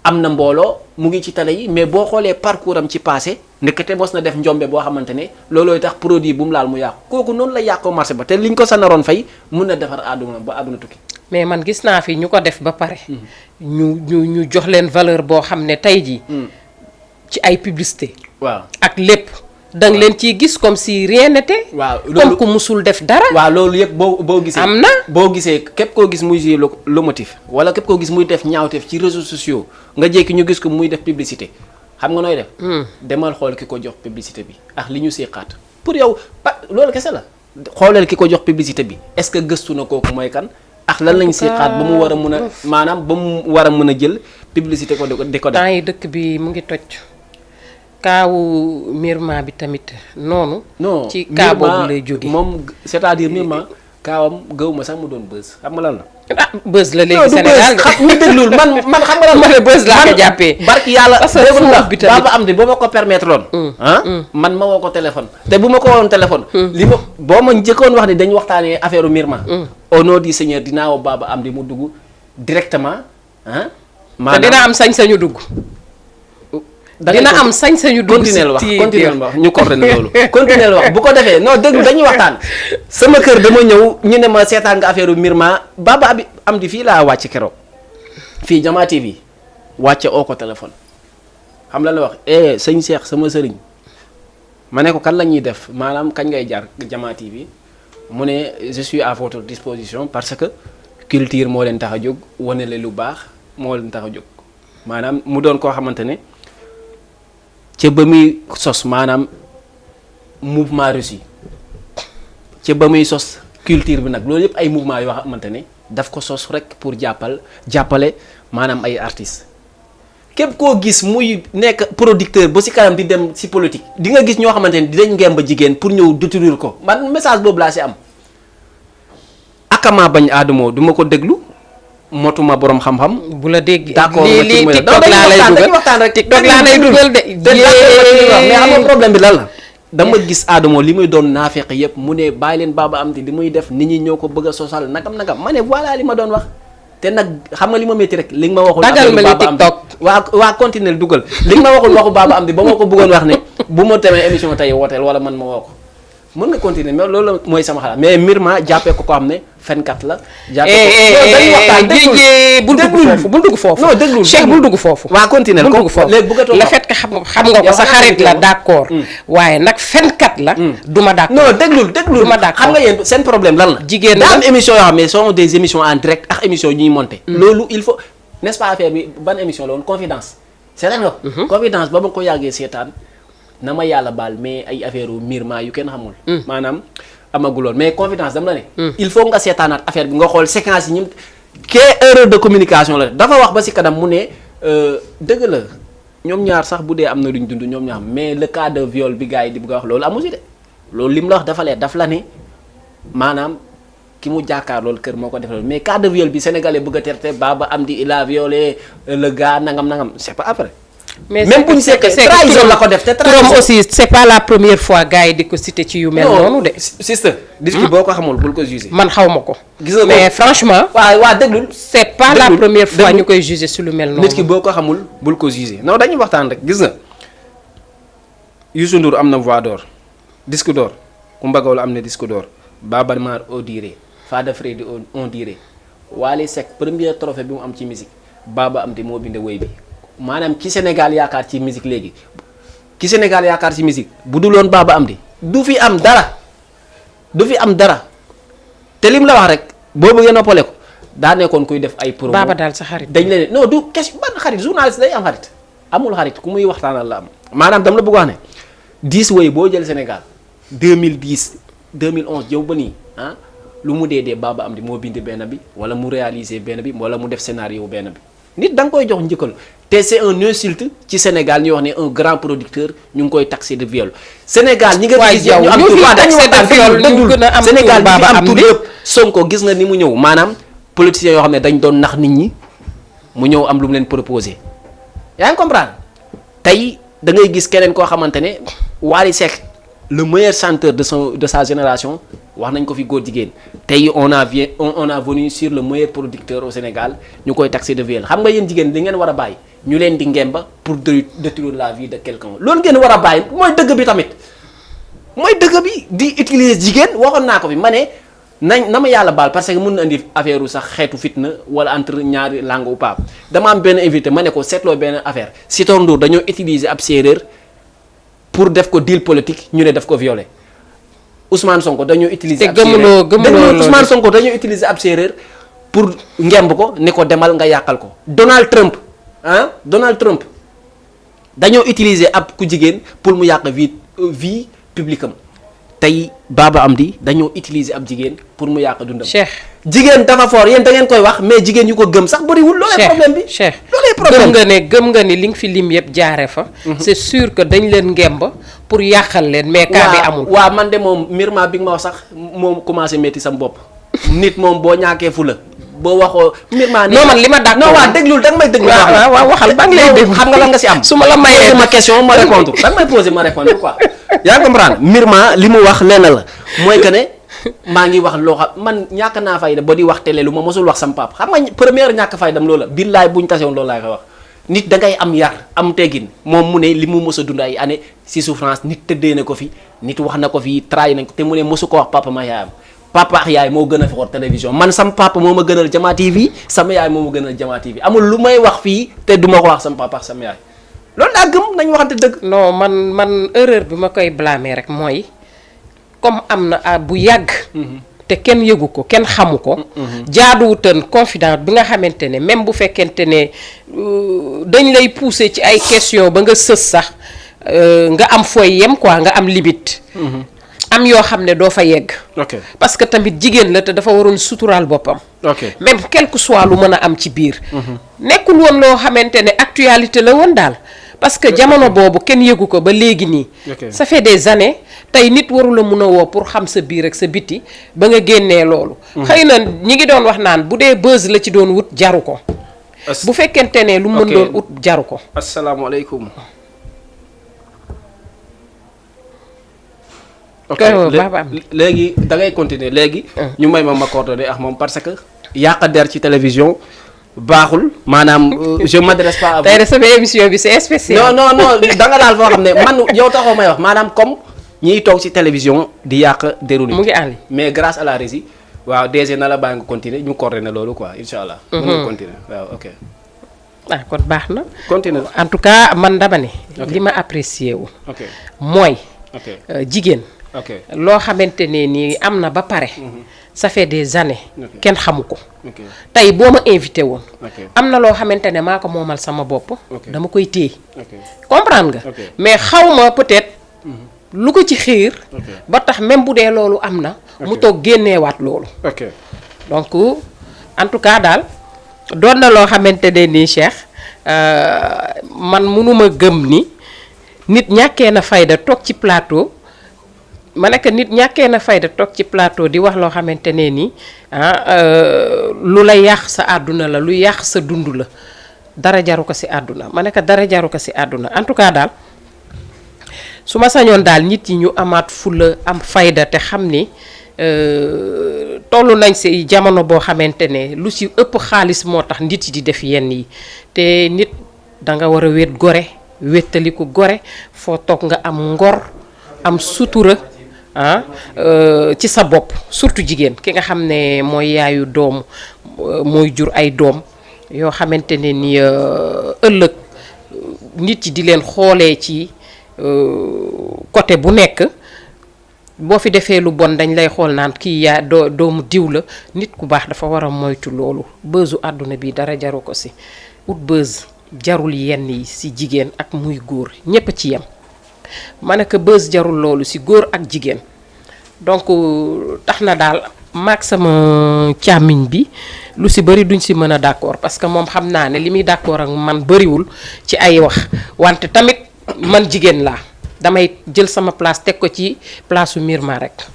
am na mbooloo mu ngi ci télé yi mais boo xoolee parcours am ci passé ndekete mos na def njombe boo xamante ne loolooy tax produit bu mu laal mu yàqu kooku noonu la yàqoo marché ba te liñ ko sa naroon fay mun na defar àdduna ba àdduna tukki. mais man gis naa fi ñu ko def ba pare. ñu jox leen valeur boo xam ne tey jii. ci ay publicité. waaw ak lépp. da nga leen ciy gis comme si rien n'était. waaw comme ku musul def dara. waaw loolu yëpp boo gisee. am na boo gisee képp koo gis muy jouer lomotif wala képp koo gis muy def ñaawteef ci réseaux sociaux nga jékki ñu gis ko muy def publicité xam nga nooy def. demal xool ki ko jox publicité bi ak li ñu seqaat pour yow loolu kese la xooleel ki ko jox publicité bi est-ce que gëstu na kooku mooy kan ak lan lañ seqaat ba mu war a mën a maanaam ba mu war a mën a jël publicité ko di ko def. temps yi dëkk bi mu ngi toj. kaawu Myrma bi tamit noonu. non ci kaa boobu lay jóge moom c'est-à-dire Myrma kaawam gëw ma sax mu doon buzz xam nga lan la. buzz la léegi Sénégal xam ñu déglul man xam nga lan ma ne buzz laa ko jàppee. barki yàlla bi tamit Baba Amdi boo ma ko permettre loon man ma woo ko téléphone te bu ma ko woon téléphone li ma boo ma njëkkoon wax ni dañu waxtaanee affaire Myrma au nom du Seigneur dinaa woo Baba Amdi mu dugg directement te dina am sañ-sañu dugg dina am sañ-sañu dugg continuer wax ñu coordonné loolu continuer wax bu ko defee non dégg dañuy waxtaan sama kër dama ñëw ñu ne ma seetaan nga affaire Myrma Baba Amdi fii laa wàcc keroog fii Jama TV wàcce oo ko téléphone xam la la wax sëñ Cheikh sama sëriñ ma ne ko kan la ñuy def maanaam kañ ngay jaar Jama TV mu ne je suis à votre disposition parce que culture moo leen tax a jóg wane la lu baax moo leen tax a jóg maanaam mu doon koo xamante ne ca ba muy sos maanaam mouvement Russie ca ba muy sos culture bi nag loolu yëpp ay mouvement yoo xamante ne daf ko sos rek pour jàppale maanaam ay artistes képp koo gis muy nekk producteur ba ci kanam di dem ci politique di nga gis ñoo xamante ne dinañ ngemb ba jigéen pour ñëw détruire ko man message boobu laa ci am akama bañ Adamo du ma ko déglu motuma borom xam-xam. bu la dégg d'accord lii TikTok laa lay dugal dañuy waxtaan rek TikTok laa lay dugal de. mais xam nga problème bi lan la. dama gis Adamo li muy doon naafeq yëpp mu ne bàyyi leen Baba Amdi li muy def nit ñi ñoo ko bëgg a sosal nagam ma ne voilà li ma doon wax te nag xam nga li ma métti rek li nga ma waxul. dagal ma li TikTok waa continuer dugal li nga ma waxul waxu Baba Amdi ba ma ko bëggoon wax ne bu ma temee émission tey wooteel wala man ma woo ko mën nga continuer mais loolu mooy sama xalaat mais Myrma jàppee ko xam ne fenkat la. jàppee bul dugg foofu. non déglul Cheikh bul dugg foofu. waa continuer bul dugg foofu léegi bëggatoo le fait que xam nga ko sa xarit la d'accord. waaye nag fenkat la. duma d'accord non déglul duma d'accord xam nga yéen seen problème lan la. jigéen daa la am émission yoo xam ne sont des émissions en direct ak émission ñuy monter. loolu il faut n'est-ce pas affaire bi ban émission la woon confidence. seetaan nga ko. confidence ba ma ko yàggee seetaan na ma yàlla baal mais ay affaire Myrma yu kenn xamul. maanaam amaguloon mais confidence dama la ne. il faut nga seetaanaat affaire bi nga xool séquence yi ñun. kee erreur de communication la dafa wax ba ci kanam mu ne dëgg la ñoom ñaar sax bu dee am na luñ dund ñoom ñaar mais le cas de viol bi gars yi di bëgg a wax loolu amu ci de loolu lim la wax dafa leer daf la ne maanaam ki mu jàkkaar loolu kër moo ko def loolu mais cas de viol bi sénégalais bëgg a traité Baba Amdi il a violé le gars nangam c'est pas après. mais même bu ñu seetee trahison la ko def te trahison turam aussi c'est pas la première fois gars yi di ko cité ci yu mel noonu de. sister dis ki boo ko xamul bul ko juger. man xaw ma ko. gis nga mais franchement. waa déglul. c'est pas la première fois ñu koy juger su lu mel noonu. nit ki boo ko xamul bul ko juger non dañuy waxtaan rek gis nga Youssou Ndour am na voix d'or disque d'or Coumba Gawlo am na disque d'or Baaba Maal on dirait Fada Freddy on dirait Wally Seck premier trophée bi mu am ci musique Baba Amdi moo bind woy bi. maanaam ki Sénégal yaakaar ci musique léegi ki Sénégal yaakaar ci musique bu dul woon Baba Amdi du fi am dara te lim la wax rek boo bëggee noppale ko daa nekkoon kuy def ay promo Baba daal sa xarit dañ leen non du question ban xarit journaliste day am xarit amul xarit ku muy waxtaanal la am maanaam dama la bëgg wax ne 10 woy boo jël Sénégal 2010 2011 jëw ba nii ah lu mu dee Baba Amdi moo bind benn bi wala mu réaliser benn bi wala mu def scénario benn bi nit da nga koy jox njëkkal te c'est un insulte ci Sénégal ñu wax ne un grand producteur ñu ngi koy taxé de viol Sénégal ñi nga gis ñu am tur Sénégal ñi fi am tur yëpp Sonko gis nga ni mu ñëw maanaam politiciens yoo xam ne dañ doon nax nit ñi mu ñëw am lu mu leen proposé yaa ngi comprendre tey da ngay gis keneen koo xamante ne Wally Seck le meilleur chanteur de sa génération wax nañ ko fi góor jigéen tey on a venu sur le meilleur producteur au Sénégal ñu koy taxé de viol xam nga yéen jigéen li ngeen war a bàyyi ñu leen di ngemba pour détruire la vie de quelqu'un loolu ngeen war a bàyyi mooy dëgg bi tamit mooy dëgg bi di utiliser jigéen waxoon naa ko fi ma ne na ma yàlla baal parce que mën na indi affaire sax xeetu fitna wala entre ñaari langue ou pas dama am benn invité ma ne ko seetloo benn affaire Sitor Ndour dañoo utiliser ab séeréer pour def ko deal politique ñu ne daf ko violé Ousmane Sonko dañoo utiliser ab séeréer Ousmane Sonko dañoo utiliser ab séeréer pour ngemb ko ne ko demal nga yàqal ko Donald Trump dañoo utiliser ab ku jigéen pour mu yàq vie publique am tey Baba Amdi dañoo utiliser ab jigéen pour mu yàq dundam. Cheikh jigéen dafa fort yéen da ngeen koy wax mais jigéen yu ko gëm sax bëriwul. loolee problème bi Cheikh loolee problème gëm nga ni li nga fi lim yëpp jaare fa. c'est sûr que dañ leen ngemba pour yàqal leen. mais cas bi amul. waaw man de moom Myrma bi nga ma wax sax moom commencé métti sam bopp nit moom boo ñàkkee fu la boo waxoo Myrma non man li ma d'accord non waa déglul danga may déglu. waaw waxal ba nga lay déglu xam nga lan nga si am. su ma la mayee ma question ma répondre danga may poser ma répondre quoi. yaa comprendre Myrma li mu wax lenn la mooy que ne maa ngi wax loo xam man ñàkk naa fayda ba di wax télé lu ma mosul wax sam pap xam nga première ñàkk faydam loola billaay buñ tasewoon loolu laay koy wax nit da ngay am yar am teggin moom mu ne li mu mos a dund ay année si souffrance nit tëddee na ko fi nit wax na ko fi trahi nañ ko te mu ne mosu ko wax papa ma yaayam papa ak yaay moo gën a fexoor télévision man sam papa moo ma gënal Jama TV sama yaay moo ma gënal Jama TV amul lu may wax fii te du ma ko wax sam papa ak sama yaay loolu laa gëm nañ waxante dëgg. non man erreur bi ma koy blâmer rek mooy comme am na bu yàgg te kenn yëgu ko kenn xamu ko jaaduwutan confident bi nga xamante ne même bu fekkente ne dañ lay pousser ci ay question ba nga sës sax nga am fooy yem quoi nga am limite am yoo xam ne doo fa yegg parce que tamit jigéen la te dafa waroon suturaal boppam même quel que soit lu mën a am ci biir nekkul woon loo xamante ne actualité la woon daal parce que jamono boobu kenn yëgu ko ba léegi nii ça fait des années tey nit waru la mun a woo pour xam sa biir ak sa biti ba nga génnee loolu xëy na ñi ngi doon wax naan bu dee buzz la ci doon wut jaru ko bu fekkente ne lu mën doon wut jaru ko asalaamaaleykum léegi da ngay continuer léegi ñu may ma coordonné ak moom parce que yàq der ci télévision baaxul maanaam je m'adresse pas à vous. tey de sama émission bi c'est spécial. non da nga daal foo xam ne man yow taxoo may wax maanaam comme ñiy toog ci télévision di yàq deru nit. mu ngi àll. mais grâce à la régie waaw DG na la bàyyi nga continuer ñu coordonné loolu quoi incha allah. mën nga continuer waaw ok. ah kon baax na. continuer en tout cas man dama ne. li ma apprécié wu. ok mooy. ok jigéen. ok loo xamante ne nii am na ba pare. ça fait des années. kenn xamu ko. tey boo ma invité woon. am na loo xamante ne maa ko moomal sama bopp. dama koy téye. comprendre nga. mais xaw ma peut-être. lu ko ci xiir. ba tax même bu dee loolu am na. mu toog génneewaat loolu. donc en tout cas daal doon na loo xamante ne nii Cheikh man mënuma gëm ni nit ñàkkee na fayda toog ci plateau. ma nekk nit ñàkkee na fayda toog ci plateau di wax loo xamante ne nii lu la yàq sa àdduna la lu yàq sa dund la dara jaru ko si àdduna ma nekk dara jaru ko si àdduna en tout cas daal su ma sañoon daal nit yi ñu amaat fulla am fayda te xam ni toll nañ si jamono boo xamante ne lu si ëpp xaalis moo tax nit yi di def yenn yi te nit da nga war a wét gore wéttaliku gore foo toog nga am ngor am sutura ci sa bopp surtout jigéen ki nga xam ne mooy yaayu doom mooy jur ay doom yoo xamante ne ni ëllëg nit yi di leen xoolee ci côté bu nekk boo fi defee lu bon dañ lay xool naan kii yaa doomu diw la nit ku baax dafa war a moytu loolu bësu àdduna bi dara jaru ko si ut bës jarul yenn yi si jigéen ak muy góor ñépp ci yem ma ne que bës jarul loolu si góor ak jigéen donc tax na daal maag sama càmmiñ bi lu si bëri duñ si mën a d'accord parce que moom xam naa ne li muy d'accord ak man bëriwul ci ay wax wante tamit man jigéen laa damay jël sama place teg ko ci place su Myrma rek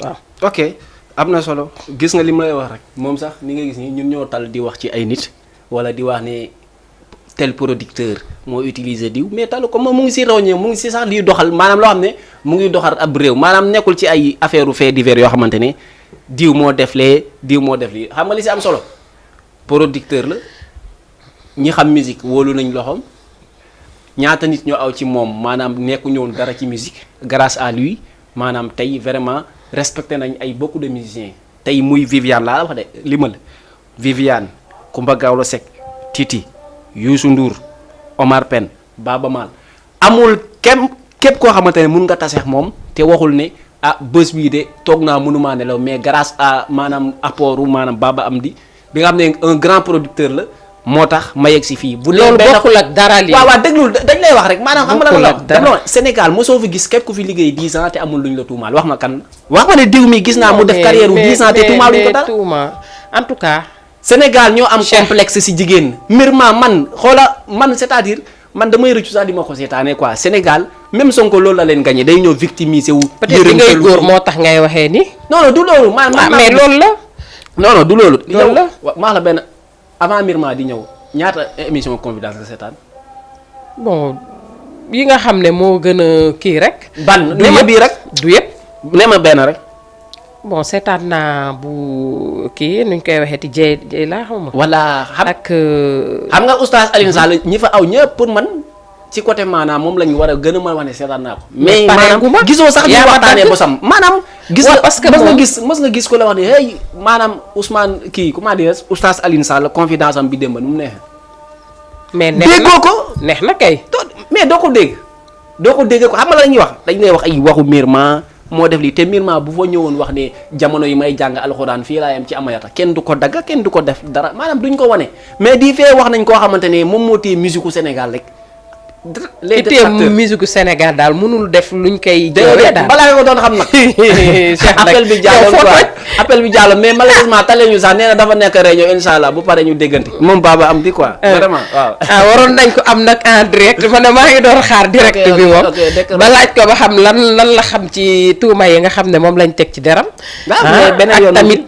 waaw. ok am na solo gis nga li ma lay wax rek moom sax ni nga gis ni ñun ñoo tal di wax ci ay nit wala di wax ne tel producteur moo utiliser diw mais talu ko moom mu ngi si roñee mu ngi si sax liy doxal maanaam loo xam ne mu ngi doxal ab réew maanaam nekkul ci ay affaire u fait divers yoo xamante ne diw moo def lee diw moo def lii xam nga li si am solo producteur la ñi xam musique wóolu nañ loxoom ñaata nit ñoo aw ci moom maanaam nekku ñëwoon dara ci musique grâce à lui maanaam tey vraiment respecté nañ ay beaucoup de musiciens tey muy Viviane laa la wax de limal Viviane Coumba Gawlo Seck Titi Youssou Ndour Omar Pène Baba Maal amul képp koo xamante ne mun nga taseex moom te waxul ne ah bés bii de toog naa mënumaa nelaw mais grâce à maanaam apportu maanaam Baba Amdi bi nga xam ne un grand producteur la moo tax ma yegg si fii. bu loolu bokkul ak dara lii. waaw déglul dañ lay wax rek maanaam xam nga la wax dama Sénégal mosoo fi gis képp ku fi liggéey 10 ans te amul luñ la tuumaal wax ma kan. wax ma ne diw mi gis naa mu def carrière wu 10 ans te tuumaal luñ ko dara en tout cas. Sénégal ñoo am complexe si jigéen. Myrma man xoola man c'est-à-dire man damay rëccu sax di ma ko seetaanee quoi Sénégal même Sonko loolu la leen gagné day ñëw victimiser wu. peut-être di ngay góor moo tax ngay waxee ni. non du loolu. mais loolu la. non du loolu. loolu la maa la benn avant Myrma di ñëw ñaata émission confidence nga seetaan. bon yi nga xam ne moo gën a kii rek. ban ne ma bii rek. du yëpp. ne ma benn rek. bon seetaan naa bu kii nuñ koy waxee ti jey laa xaw ma. voilà ak. xam nga oustaz Alioune Sall ñi fa aw ñëpp pour man ci côté maanaam moom la ñu war a gën a mën a wax ne seetaan naa ko. mais maanaam gisoo sax ñu waxtaanee bosam maanaam. gis nga parce que mës nga gis ko la wax ne hey maanaam Ousmane kii comment dire oustaz Alioune Sall confidence am bi démb nu mu neexee. mais neex na déggoo ko. neex na kay. mais doo ko dégg ko xam nga la ñuy wax dañ lay wax ay waxu Myrma moo def lii te Mirma bu fa ñëwoon wax ne jamono yi may jàng alxuraan fii laa yem ci amayata kenn du ko dagga kenn du ko def dara maanaam duñ ko wane mais di fee wax nañ koo xamante ne moom moo téye musique u Sénégal rek. les détracteurs musique Sénégal daal mënul def luñ koy. jëlee daal balaa nga ko doon xam nag. appel bi jàlloon quoi appel bi jàlloon mais malheureusement tale ñu sax nee na dafa nekk réunion incha allah bu paree ñu déggante. moom Baba am di quoi. vraiment waaw. waroon nañ ko am nag en direct ma ne maa ngi doon xaar direct bi moom. ba laaj ko ba xam lan la xam ci tuuma yi nga xam ne moom lañ teg ci deram. ak tamit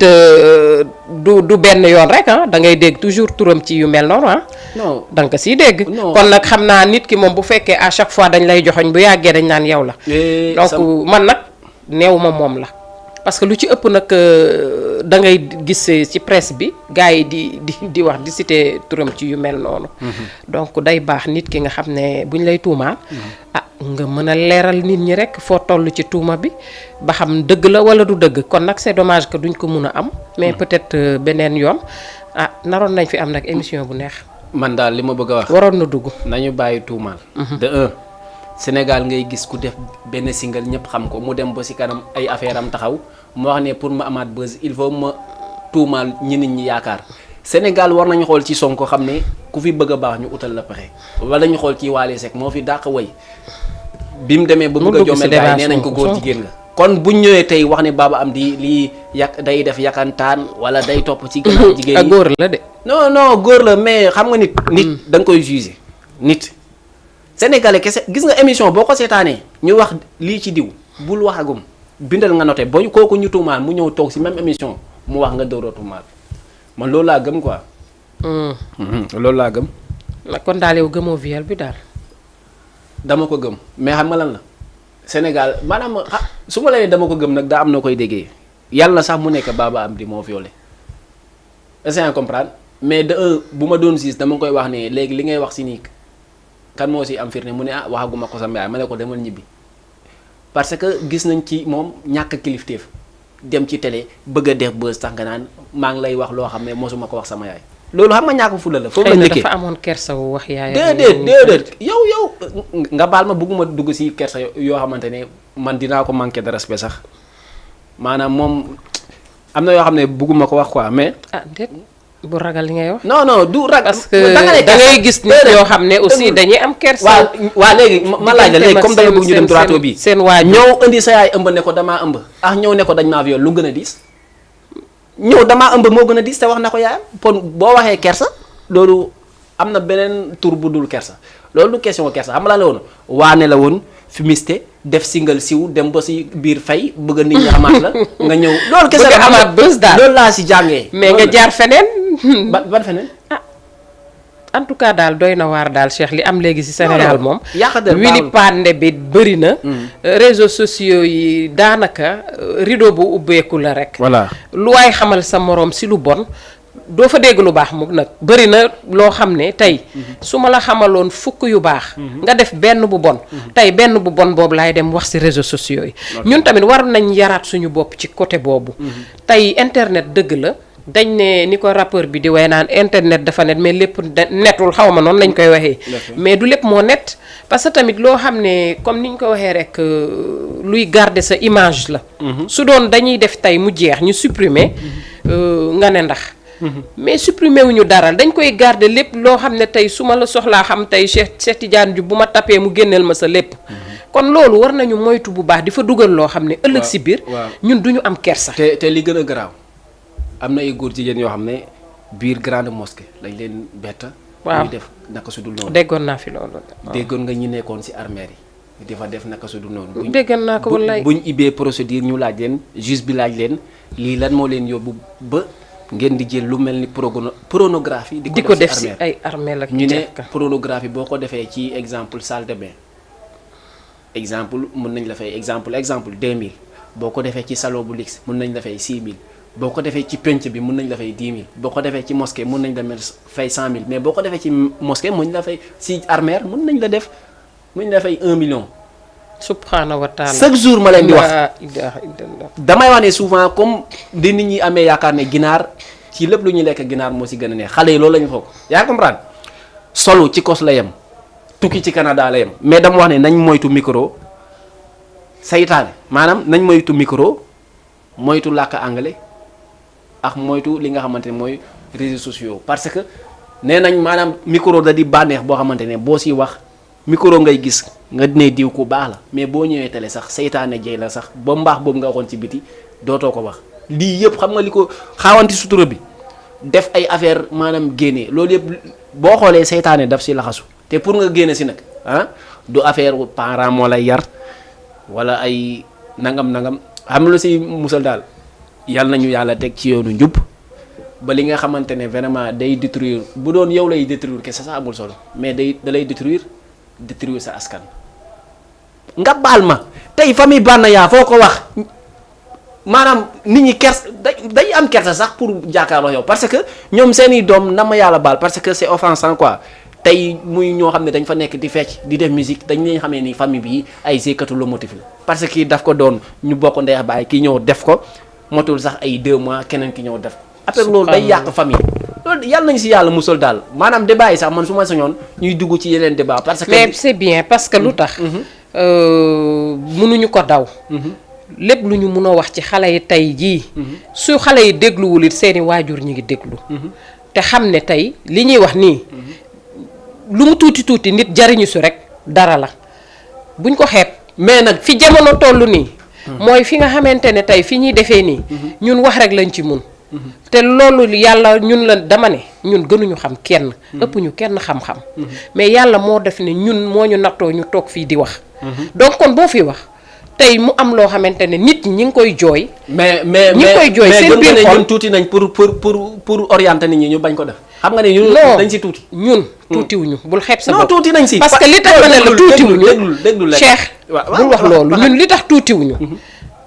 du benn yoon rek da ngay dégg toujours turam ci yu mel noonu non da nga ko siy dégg. kon nag xam naa nit ki moom bu fekkee à chaque fois dañ lay joxoñ bu yàggee dañ naan yow la. donc man nag neew ma moom la. parce que lu ci ëpp nag da ngay gis ci presse bi gars yi di wax di citer turam ci yu mel noonu. donc day baax nit ki nga xam ne buñ lay tuumaal. nga mën a leeral nit ñi rek foo toll ci tuuma bi ba xam dëgg la wala du dëgg kon nag c'est dommage que duñ ko mun a am. mais peut-être beneen yoon naroon nañ fi am nag émission bu neex. man daal li ma bëgg a wax. waroon na dugg. nañu bàyyi tuumaal. de un Sénégal ngay gis ku def benn single ñëpp xam ko mu dem ba si kanam ay affaire am taxaw mu wax ne pour ma amaat buzz il faut ma tuumaal ñi nit ñi yaakaar Sénégal war nañu xool ci Sonko xam ne ku fi bëgg a baax ñu utal la pexe. wala ñu xool ci Wally Seck moo fi dàq way bi mu demee ba bëgg a jommel gaay nee nañ ko góor jigéen nga. kon buñ ñëwee tey wax ne Baba am di lii day def yakantaan wala day topp ci gannaaw jigéen ñi. góor la de. non góor la mais xam nga nit da nga koy juger nit sénégalais kese gis nga émission boo ko seetaanee ñu wax lii ci diw bul waxagum bindal nga noté boo kooku ñu tuumaal mu ñëw toog si même émission mu wax nga dóoroo tuumaal man loolu laa gëm quoi. loolu laa gëm. kon daal yow gëmoo viol bi daal. dama ko gëm mais xam nga lan la Sénégal maanaam su ma la nee dama ko gëm nag daa am na koy déggee yàlla na sax mu nekk Baba am di moo violé est-ce que comprendre mais bu ma doon siis dama koy wax ne léegi li ngay wax si nii kan moo si am firnde mu ne waxaguma ko sama yaay ma ne ko demal ñibbi parce que gis nañ ci moom ñàkk kilifteef dem ci télé bëgg a def buzz tax nga naan maa ngi lay wax loo xam ne mosuma ko wax sama yaay loolu xam nga ñàkk fula la. foofu la nekkee dafa amoon kersa wu wax yaay. déedéet yow nga baal ma bëgguma dugg si kersa yoo xamante ne man dinaa ko manquer de respect sax maanaam moom am na yoo xam ne bëgguma ko wax quoi mais. déet bu ragal li ngay wax. non du ragal. parce que da ngay gis nit yoo xam ne aussi dañuy am kersa. waa léegi ma laaj la léegi comme da nga bëgg ñu dem droit bi seen waajur ñëw indi sa yaay ëmb ne ko damaa ëmb ñëw ne ko dañ maa viol lu gën a diis. ñëw damaa ëmb moo gën a diis te wax na ko yaayam kon boo waxee kersa loolu am na beneen tur bu dul kersa loolu du question kersa xam nga la woon waane la woon fumiste def single siw dem ba si biir fay bëgg a nit ñi amaat la nga ñëw. loolu kese la amaat bës daal loolu laa si jàngee. mais nga jaar feneen. ban feneen. en tout cas daal doy na waar daal Cheikh li am léegi ci Sénégal moom. wili pande bi bëri na. réseaux sociaux yi daanaka rideau bu ubbeeku la rek. voilà lu waay xamal sa moroom ci lu bon doo fa dégg lu baax mu nag bëri na loo xam ne tey su ma la xamaloon fukk yu baax. nga def benn bu bon. tey benn bu bon boobu laay dem wax ci réseaux sociaux yi. ñun tamit war nañ yaraat suñu bopp ci côté boobu. tey internet dëgg la. dañ ne ni ko rappeur bi di way naan internet dafa net mais lépp netul xaw ma noonu lañ koy waxee. mais du lépp moo net parce que tamit loo xam ne comme ni ñu ko waxee rek luy garder sa image la. su doon dañuy def tey mu jeex ñu supprimer nga ne ndax. mais supprimer wuñu dara dañ koy garder lépp loo xam ne tey su ma la soxlaa xam tey Cheikh Tidiane Diop bu ma tapee mu génneel ma sa lépp. kon loolu war nañu moytu bu baax di fa dugal loo xam ne. ëllëg si biir ñun duñu am kersa. te li gën a garaaw. am na ay góor jigéen yoo xam ne biir grande mosquée lañ leen bett. waaw ñuy def naka su dul noonu. déggoon naa fi loolu. déggoon nga ñi nekkoon ci armère yi di fa def naka su dul noonu. déggoon naa ko wallaay buñ ibbee procédure ñu laaj leen juge bi laaj leen lii lan moo leen yóbbu ba ngeen di jël lu mel ni pornographie. di ko def ci ay armée la ñu ne pornographie boo ko defee ci exemple salle de bain exemple mën nañ la fay exemple 2000 boo ko defee ci salon bu luxe mën nañ la fay 6000. boo ko defee ci penc bi mën nañ la fay 10 000 boo ko defee ci mosquée mën nañ la fay 100 000 mais boo ko defee ci mosquée mën nañ la fay ci armère mën nañ la fay 1 million. subhanahu wa taala chaque jour ma leen di wax damay wax ne souvent comme di nit ñi amee yaakaar ne ginaar ci lépp lu ñuy lekk ginaar moo si gën a neex xale yi loolu la ñu foog yaa comprendre solu ci kos la yem tukki ci Canada la yem mais dama wax ne nañ moytu micro saytaane maanaam nañ moytu micro moytu làkk anglais ak moytu li nga xamante ne mooy réseaux sociaux parce que nee nañ maanaam micro da di bànneex boo xamante ne boo siy wax micro ngay gis nga ne diw ku baax la mais boo ñëwee télé sax saytaane jey la sax ba mbaax boobu nga waxoon ci biti dootoo ko wax lii yëpp xam nga li ko xaawanti sutura bi def ay affaire maanaam génnee loolu yëpp boo xoolee saytaane daf si laxasu te pour nga génne si nag du affaire parent moo lay yar wala ay nangam xam lu si musal daal yàlla nañu yàlla teg ci yoonu njub ba li nga xamante ne vraiment day détruire bu doon yow lay détruire kese sax amul solo mais da lay détruire sa askan. nga baal ma tey famille Banaya foo ko wax maanaam nit ñi day am kersa sax pour jàkkaarloo yow parce que ñoom seeni doom na ma yàlla baal parce que c'est offensant quoi. tey muy ñoo xam ne dañ fa nekk di fecc di def musique dañ leen xamee ni famille bi ay séykatu lomotif la parce que kii daf ko doon ñu bokk ndeex baay kii ñëw def ko motul sax ay 2 mois keneen ki ñëw def ko après loolu day yàq famille loolu yàlla nañ si yàlla musal daal maanaam débat yi sax man su ma sañoon ñuy dugg ci yeneen débat parce que mais c'est bien parce que lu tax mënuñu ko daw lépp lu ñu mun a wax ci xale yi tey jii su xale yi dégluwul it seeni waajur ñi ngi déglu te xam ne tey li ñuy wax nii lu mu tuuti nit jariñu su rek dara la buñ ko xeeb mais nag fi jamono toll nii mooy fi nga xamante ne tey fi ñuy defee nii ñun wax rek lañ ci mun te loolu yàlla ñun la dama ne ñun gënuñu xam kenn ëpp ñu kenn xam-xam mais yàlla moo def ne ñun moo ñu nattoo ñu toog fii di wax donc kon boo fi wax tey mu am loo xamante ne nit ñi ngi koy jooy mais ñi ngi koy jooy seen biir xol ñun tuuti nañ pour orienter nit ñi ñu bañ ko def xam nga ne ñun dañ si tuuti ñun tuutiwuñu bul xeeb sa bopp non tuuti nañ si parce que li tax ma ne la tuutiwuñu déglu Cheikh bul wax loolu ñun li tax tuutiwuñu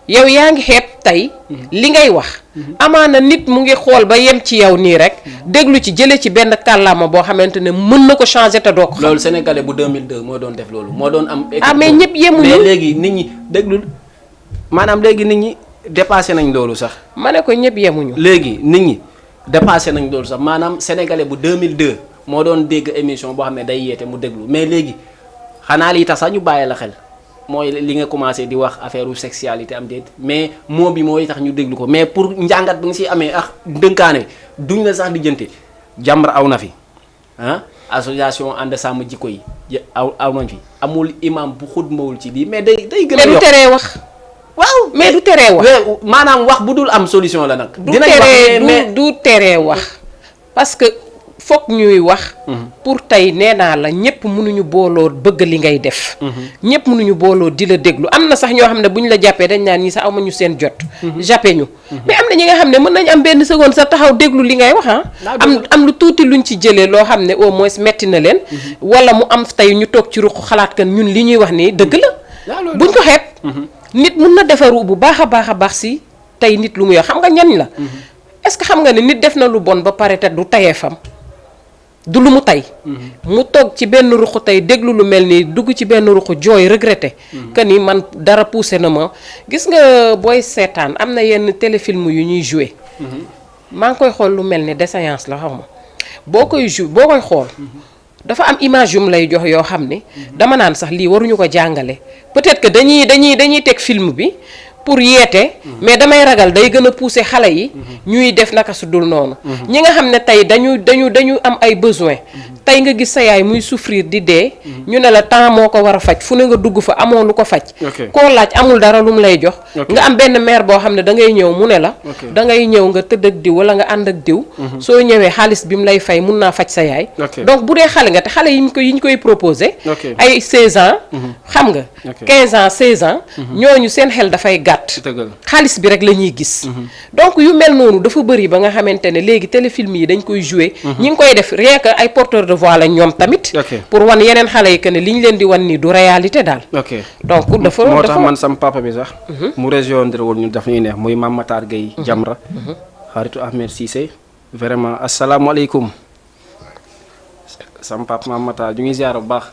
yow yaa ngi xeeb tey li ngay wax amaana nit mu ngi xool ba yem ci yow nii rek déglu ci jële ci benn kàllaama boo xamante ne mën na ko changer te doo ko xam loolu sénégalais bu 2002 moo doon def loolu moo doon am mais ñëpp yemuñu mais léegi nit ñi déglul maanaam léegi nit ñi dépassé nañ loolu sax ma ne ko ñëpp yemuñu léegi nit ñi dépassé nañ loolu sax maanaam sénégalais bu 2002 moo doon dégg émission boo xam ne day yeete mu déglu mais léegi xanaa lii tax sax ñu bàyyi la xel mooy li nga commencé di wax affaire sexualité am déet mais moo bi mooy tax ñu déglu ko mais pour njàngat bi nga si amee ak ndënkaane duñ la sax lijjanti Jamra aw na fi association ànd sàmm jikko yi aw nañ fi amul imam bu xutbawul ci lii mais day gën a mais du teree wax waaw mais du teree wax maanaam wax bu dul am solution la nag du teree wax parce que foog ñuy wax pour tey nee naa la ñëpp mënuñu booloo bëgg li ngay def ñëpp mënuñu booloo di la déglu am na sax ñoo xam ne bu ñu la jàppee dañ naan ñi sax amuñu seen jot jàppee ñu mais am na ñi nga xam ne mën nañ am benn seconde sax taxaw déglu li ngay wax am lu tuuti luñ ci jëlee loo xam ne au moins metti na leen wala mu am tey ñu toog ci ruq xalaat kan ñun li ñuy wax nii dëgg la buñ ko xeeb nit mun na defaru bu baax a baax si tey nit lu muy wax xam nga ñan la est-ce que xam nga ne nit def na lu bon ba pare te du tayee fam du lu mu tey mu toog ci benn ruq tey déglu lu mel nii dugg ci benn ruq jooy regretté que ni man dara poussé na ma gis nga booy seetaan am na yenn téléfilm yu ñuy joué maa ngi koy xool lu mel ni déséance la xaw ma boo koy xool dafa am image yu mu lay jox yoo xam ne dama naan sax lii waruñu ko jàngale peut-être que dañuy teg film bi pour yeete mais damay ragal day gën a pousser xale yi ñuy def naka su dul noonu ñi nga xam ne tey dañu am ay besoin tey nga gis sa yaay muy souffrir di dee ñu ne la temps moo ko war a faj fu ne nga dugg fa amoo lu ko faj koo laaj amul dara lu mu lay jox nga am benn mère boo xam ne da ngay ñëw mu ne la da ngay ñëw nga tëdd ak diw wala nga ànd ak diw soo ñëwee xaalis bi mu lay fay mun naa faj sa yaay donc bu dee xale nga te xale yi ñu koy proposé ay 16 ans xam nga 15 ans 16 ans ñooñu seen xel dafay gàtt xaalis bi rek la ñuy gis donc yu mel noonu dafa bëri ba nga xamante ne léegi téléfilm yi dañ koy joué ñi ngi koy def rien que ay porteurs de voix la ñoom tamit pour wan yeneen xale yi que ne li ñu leen di wan nii du réalité daal donc dafa moo tax man sam papa bi sax mu rejoindre woon ñu daf ñuy neex muy Mame Matar Gueye Jamra xaritu Ahmed Cissé vraiment asalaamaaleykum sam papa Mame Matar ñu ngi ziar bu baax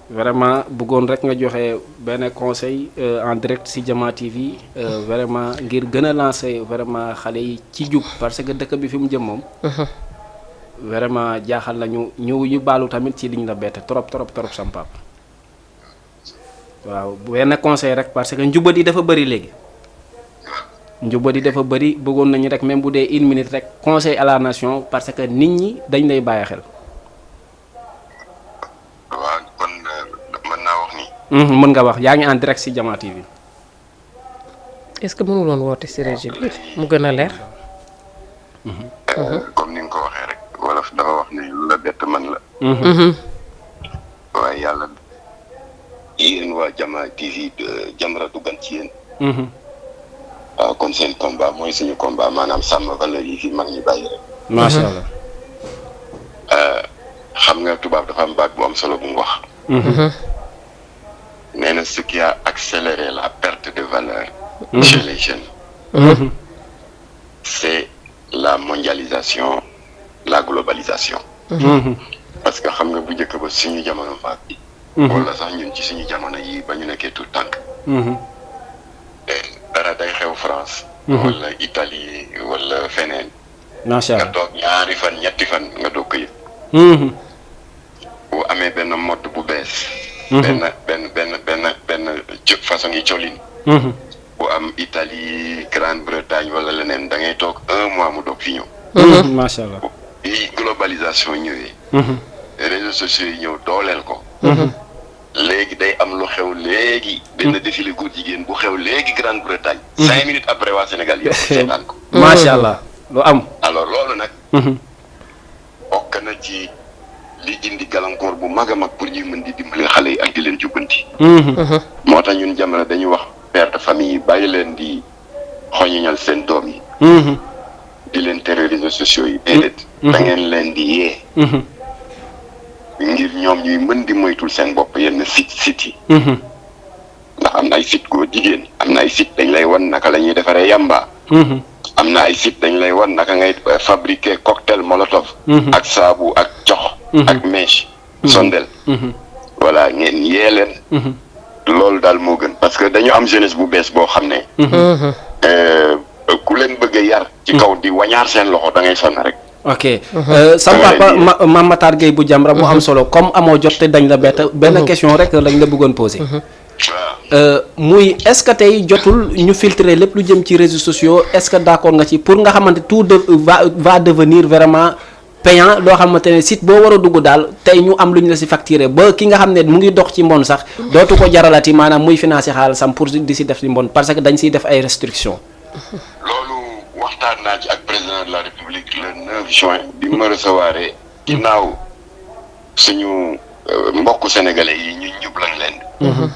vraiment bëggoon rek nga joxe benn conseil en direct ci Jama TV vraiment ngir gën a lancer vraiment xale yi ci jub parce que dëkk bi fi mu jëm moom vraiment jaaxal nañu ñu baalu tamit ci liñ la bett trop sam papa waaw benn conseil rek parce que njubadi dafa bëri léegi njubadi dafa bëri bëggoon nañu rek même bu dee 1 minute rek conseil à la nation parce que nit ñi dañ lay bàyyi xel. waaw kon mën naa wax ni. mën nga wax yaa ngi en direct ci Jama TV. est-ce que mënul woon woote si régie bi mu gën a leer. comme ni nga ko waxee rek wolof dafa wax ni lu la bett man la. waaye yàlla yéen waa Jama TV Jamra du gan ci yéen. waaw kon seen combat mooy suñu combat maanaam sàmm valeur yi fi mag ñi bàyyi rek. macha allah. xam nga tubaab dafa am baat bu am solo bu mu wax. nee na ce qui a accéléré la perte de valeur. chez les jeunes. c'est la mondialisation la globalisation. parce que xam nga bu njëkk ba suñu jamono maag bi. wala sax ñun ci suñu jamono yi ba ñu nekkee tout tànk. dara day xew France. wala Italie wala feneen. macha nga allah. toog ñaari fan ñetti fan nga doog ko yëg. bu amee benn mode bu bees. benn façon yi colin. bu am Italie Grande-Bretagne wala leneen da ngay toog 1 mois mu doog fi ñëw. macha allah. bi globalisation ñëwee. réseaux sociaux yi ñëw dooleel ko. léegi day am lu xew léegi. benn défilé góor jigéen bu xew léegi Grande-Bretagne. 5 minutes après waa Sénégal yëpp seetaan ko. macha allah lu am. alors loolu nag. bokk na ci li indi gàllankoor bu mag a mag pour ñuy mën di dimbali xale yi ak di leen jubbanti. moo tax ñun Jamra dañuy wax père de famille yi bàyyi leen di xoñiñal seen doom yi. di leen tere réseaux sociaux yi. déedéet da ngeen leen di yee. ngir ñoom ñuy mën di moytul seen bopp yenn site yi. ndax am na ay site góor jigéen am na ay site dañ lay wan naka la ñuy defaree yamba. am na ay site dañ lay wan naka ngay fabriquer cocktail molotov. ak saabu ak cox. ak mèche. sondel. voilà ngeen yee leen. loolu daal moo gën parce que dañu am jeunesse bu bees boo xam ne. ku leen bëgg a yar. ci kaw di wañaar seen loxo da ngay sonn rek. ok sam papa Mame Matar Gueye bu Jamra mu am solo comme amoo jot te dañ la bett benn question rek lañ la bëggoon poser. muy est-ce que tey jotul ñu filtrer lépp lu jëm ci réseaux sociaux est-ce que d'accord nga ci pour nga xamante tout va devenir vraiment payant loo xamante ne site boo war a dugg daal tey ñu am lu ñu la si facturer ba ki nga xam ne mu ngi dox ci mbon sax dootu ko jaralati maanaam muy financer xaalisam pour di si def ci mbon parce que dañ siy def ay restrictions. loolu waxtaan naa ci ak président de la république le 9 juin bi ma recevoir ginnaaw suñu mbokku sénégalais yi ñu njublan leen.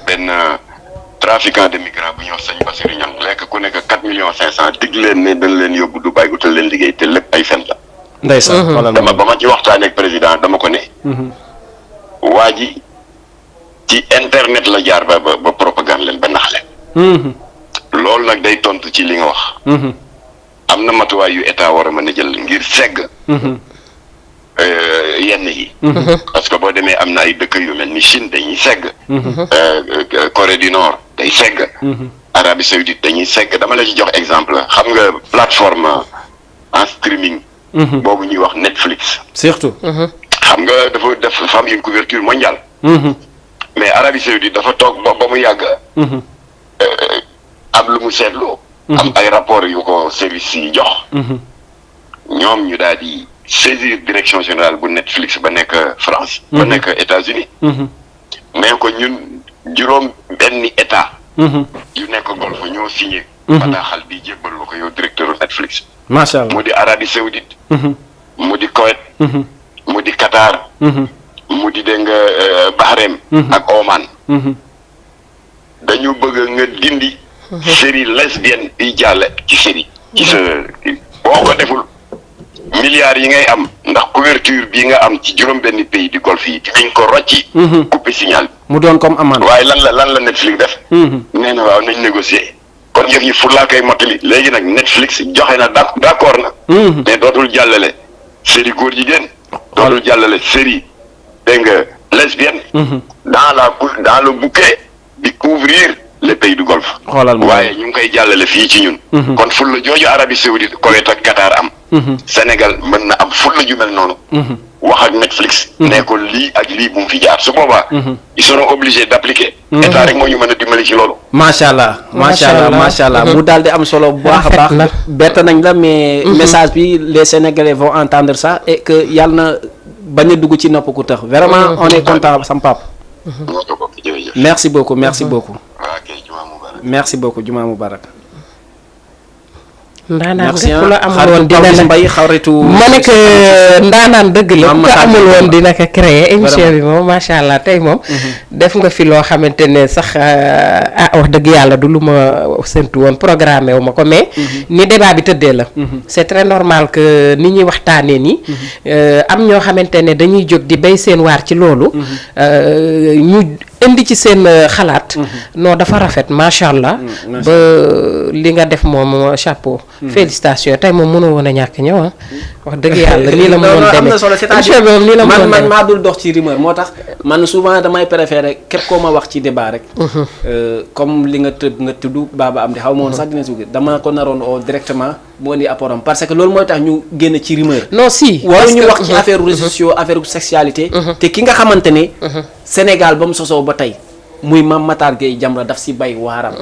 benn trafiquant de migrants bu ñuy wax sëñ Bassirou Niang lekk ku nekk 4,5 millions dig leen ne dañ leen yóbbu Dubaï utal leen liggéey te lépp ay fen la. ndeysaan dama ba ma ci waxtaanee ak président dama ko ne. waa ji ci internet la jaar ba propagande leen ba nax leen. loolu nag day tontu ci li nga wax. am na matuwaay yu état war a mën a jël ngir segg. yenn yi. parce que boo demee am na ay dëkk yu mel ni Chine dañuy segg. Corée du Nord day segg. Arabie Saoudite dañuy segg dama la ci jox exemple xam nga plateforme en streaming. boobu ñuy wax Netflix. surtout. xam nga dafa am une couverture mondiale. mais Arabie Saoudite dafa toog ba mu yàgg. am lu mu seetloo. am ay rapport yu ko service yi jox. ñoom ñu daal di saisir direction générale bu Netflix ba nekk France. ba nekk États-Unis mais ko ñun juróom benni état. yu nekk Golfe ñoo signé. bataaxal bi jébbal la ko yow directeur Netflix. macha allah mu di Arabie Saoudite. mu di Koweït. mu di Qatar. mu di dégg nga Bahreïn. ak Oman. dañu bëgg nga dindi. série lesbienne yi jàll ci série ci sa boo ko deful milliards yi ngay am ndax couverture bi nga am ci juróom benn pays du Golfe yi dinañ ko rocci couper signal mu doon comme amande waaye lan la Netflix def nee na waaw nañ négocier kon yëf yi fulaa koy mottali léegi nag Netflix joxe na d'accord na mais dootul jàllale série góor jigéen dootul jàllale série dégg nga lesbienne dans le bouquet di couvrir les pays du Golfe. waaye ñu ngi koy jàllale fii ci ñun. kon fulla jooju Arabie Saoudite Koweït ak Qatar am. Sénégal mën na am fulla ju mel noonu. wax ak Netflix. ne ko lii ak lii bu mu fi jaar su boobaa. ils seront obligés d'appliquer. état rek moo ñu mën a dimbali ci loolu. macha allah mu daal di am solo bu baax a baax. bett nañ la mais. message bi les Sénégalais vont entendre ça et que yàlla na bañ a dugg ci nopp ku tax. vraiment on est content sam pap. merci beaucoup merci beaucoup. merci beaucoup Juma Mubarak. ndaanaan nga ku la amul woon dina la mbay xaritu ma nekk ndaanaan dëgg la ku ko amul woon dina ko créer émission bi moom macha allah tey moom def nga fi loo xamante ne sax wax dëgg yàlla du lu ma séntu woon programmé wu ma ko mais ni débat bi tëddee la c'est très normal que ni ñuy waxtaanee nii am ñoo xamante ne dañuy jóg di béy seen waar ci loolu ñu indi ci seen xalaat non dafa rafet macha allah ba li nga def moom chapeau félicitations tey moom mënoo woon a ñàkk ñëw wax dëgg yàlla nii la mënoon demee am na solo c'est-à-dire man maa dul dox ci rumeur moo tax man souvent damay préférer képp koo ma wax ci débat rek comme li nga tudd Baba Amdi xaw ma woon sax dina si dama ko naroon oo directement mu indi apportam parce que loolu mooy tax ñu génn ci rumeur non si waru ñu wax ci affaire réseaux sociaux affaire sexualité te ki nga xamante ne Sénégal ba mu sosoo ba tey muy Mame Matar Gueye Jamra daf si bay waaram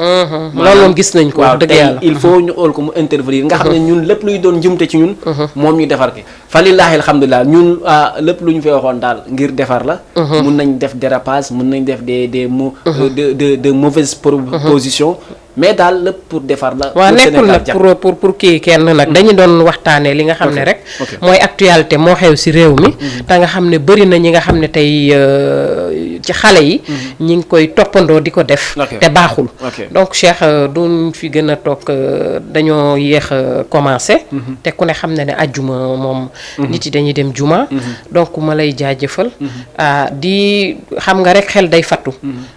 loolu moom gis nañ ko waaw dëgg yàlla il faut ñu óol ko mu intervenir nga xam ne ñun lépp luy doon njumte ci ñun moom ñu defar ki fa lillaahi alhamdulilah ñun lépp lu ñu fee waxoon daal ngir defar la mun nañ def dérapage mun nañ def de mauvaises propositions mais daal lépp pour defar la waaw nekkul nag pour kii kenn nag dañu doon waxtaanee li nga xam ne rek mooy actualité moo xew si réew mi te nga xam ne bëri na ñi nga xam ne tey ci xale yi ñi ngi koy toppandoo di ko def te baaxul donc Cheikh duñ fi gën a toog dañoo yéex a commencé te ku ne xam ne ajjuma moom nit yi dañuy dem juma donc ma lay jaajëfal di xam nga rek xel day fattu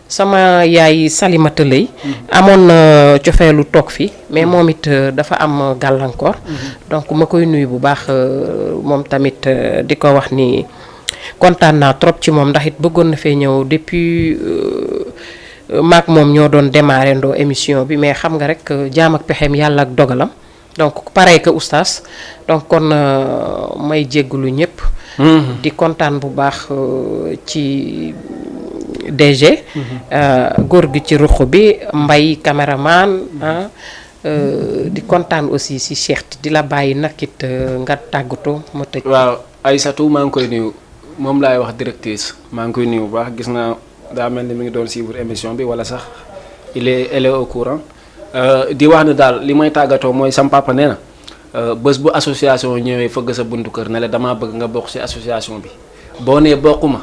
sama yaay Salimata Lay amoon na cofeelu toog fi mais moom it dafa am gàllankoor donc ma koy nuyu bu baax moom tamit di ko wax ni kontaan naa trop ci moom ndax it bëggoon na fee ñëw depuis maak moom ñoo doon démarrer ndoo émission bi mais xam nga rek jaam ak pexeem yàlla ak dogalam donc pareil que oustaz donc kon may jéggulu ñëpp di kontaan bu baax ci DG góor gi ci ruq bi Mbay caméraman di kontaan aussi si Cheikh di la bàyyi nag it nga tàggatoo ma tëj. waaw Aïssatou maa ngi koy nuyu moom laay wax directrice maa ngi koy nuyu bu baax gis naa daa mel ni mi ngi doon suivre émission bi wala sax elle est au courant di wax ne daal li may tàggatoo mooy sam papa nee na bés bu association ñëwee fëgg sa buntu kër ne la damaa bëgg nga bokk ci association bi boo nee bokkuma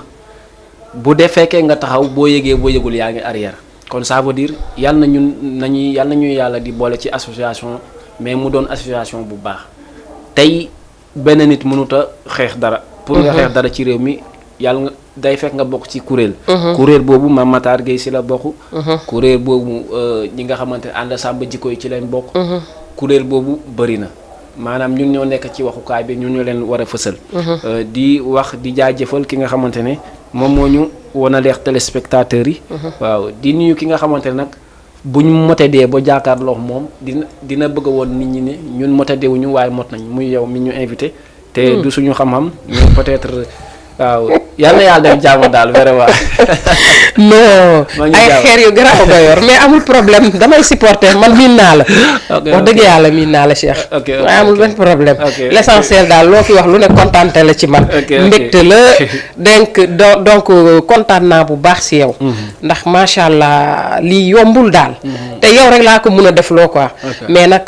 bu dee fekkee nga taxaw boo yëgee boo yëgul yaa ngi arrière kon ça veut dire yàlla na ñuy yàlla di boole ci association mais mu doon association bu baax tey benn nit mënut a xeex dara. pour nga xeex dara ci réew mi yàlla nga day fekk nga bokk ci kuréel. kuréel boobu Mame Matar Gueye si la bokk. kuréel boobu ñi nga xamante ne ànd sàmm jikko yi ci leen bokk. kuréel boobu bëri na maanaam ñun ñoo nekk ci waxukaay bi ñun ñoo leen war a fësal. di wax di jaajëfal ki nga xamante ne moom moo ñu wan a leex téléspectateurs yi. waaw di nuyu ki nga xamante ne nag buñ motedee ba jàkkaarloo moom dina bëgg a woon nit ñi ne ñun motedewuñu waaye mot nañ muy yow mi ñu invité. te du suñu xam-xam mais peut-être waaw yal na yàlla def jàmm daal vraiment. non ay xeer yu garaaw nga yor mais amul problème damay supporter man miin naa la. wax dëgg yàlla miin naa la Cheikh. waaye amul benn problème. l'essentiel daal loo fi wax lu ne kontaante la ci man. mbégte la donc kontaan naa bu baax si yow. ndax macha allah lii yombul daal. te yow rek laa ko mun a def loo quoi. mais nag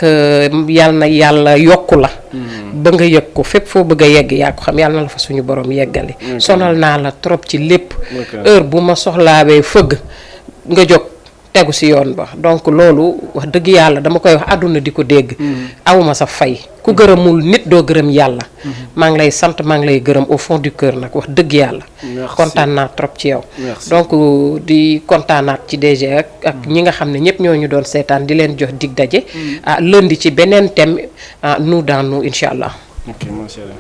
yal na yàlla yokku la. ba nga yëg ko fépp foo bëgg a yegg yaa ko xam yàlla na la fa suñu borom yeggale. sonal naa la trop ci lépp. heure bu ma soxlaawee fëgg nga jóg tegu si yoon ba donc loolu wax dëgg yàlla dama koy wax àdduna di ko dégg. awuma sa fay ku gërëmul nit doo gërëm yàlla. maa ngi lay sant maa ngi lay gërëm au fond du cœur nag wax dëgg yàlla. kontaan naa trop ci yow. donc di kontaanaat ci DG ak ñi nga xam ne ñëpp ñoo ñu doon seetaan di leen jox dig daje. lundi ci beneen thème nous dans nous incha allah. ok macha allah.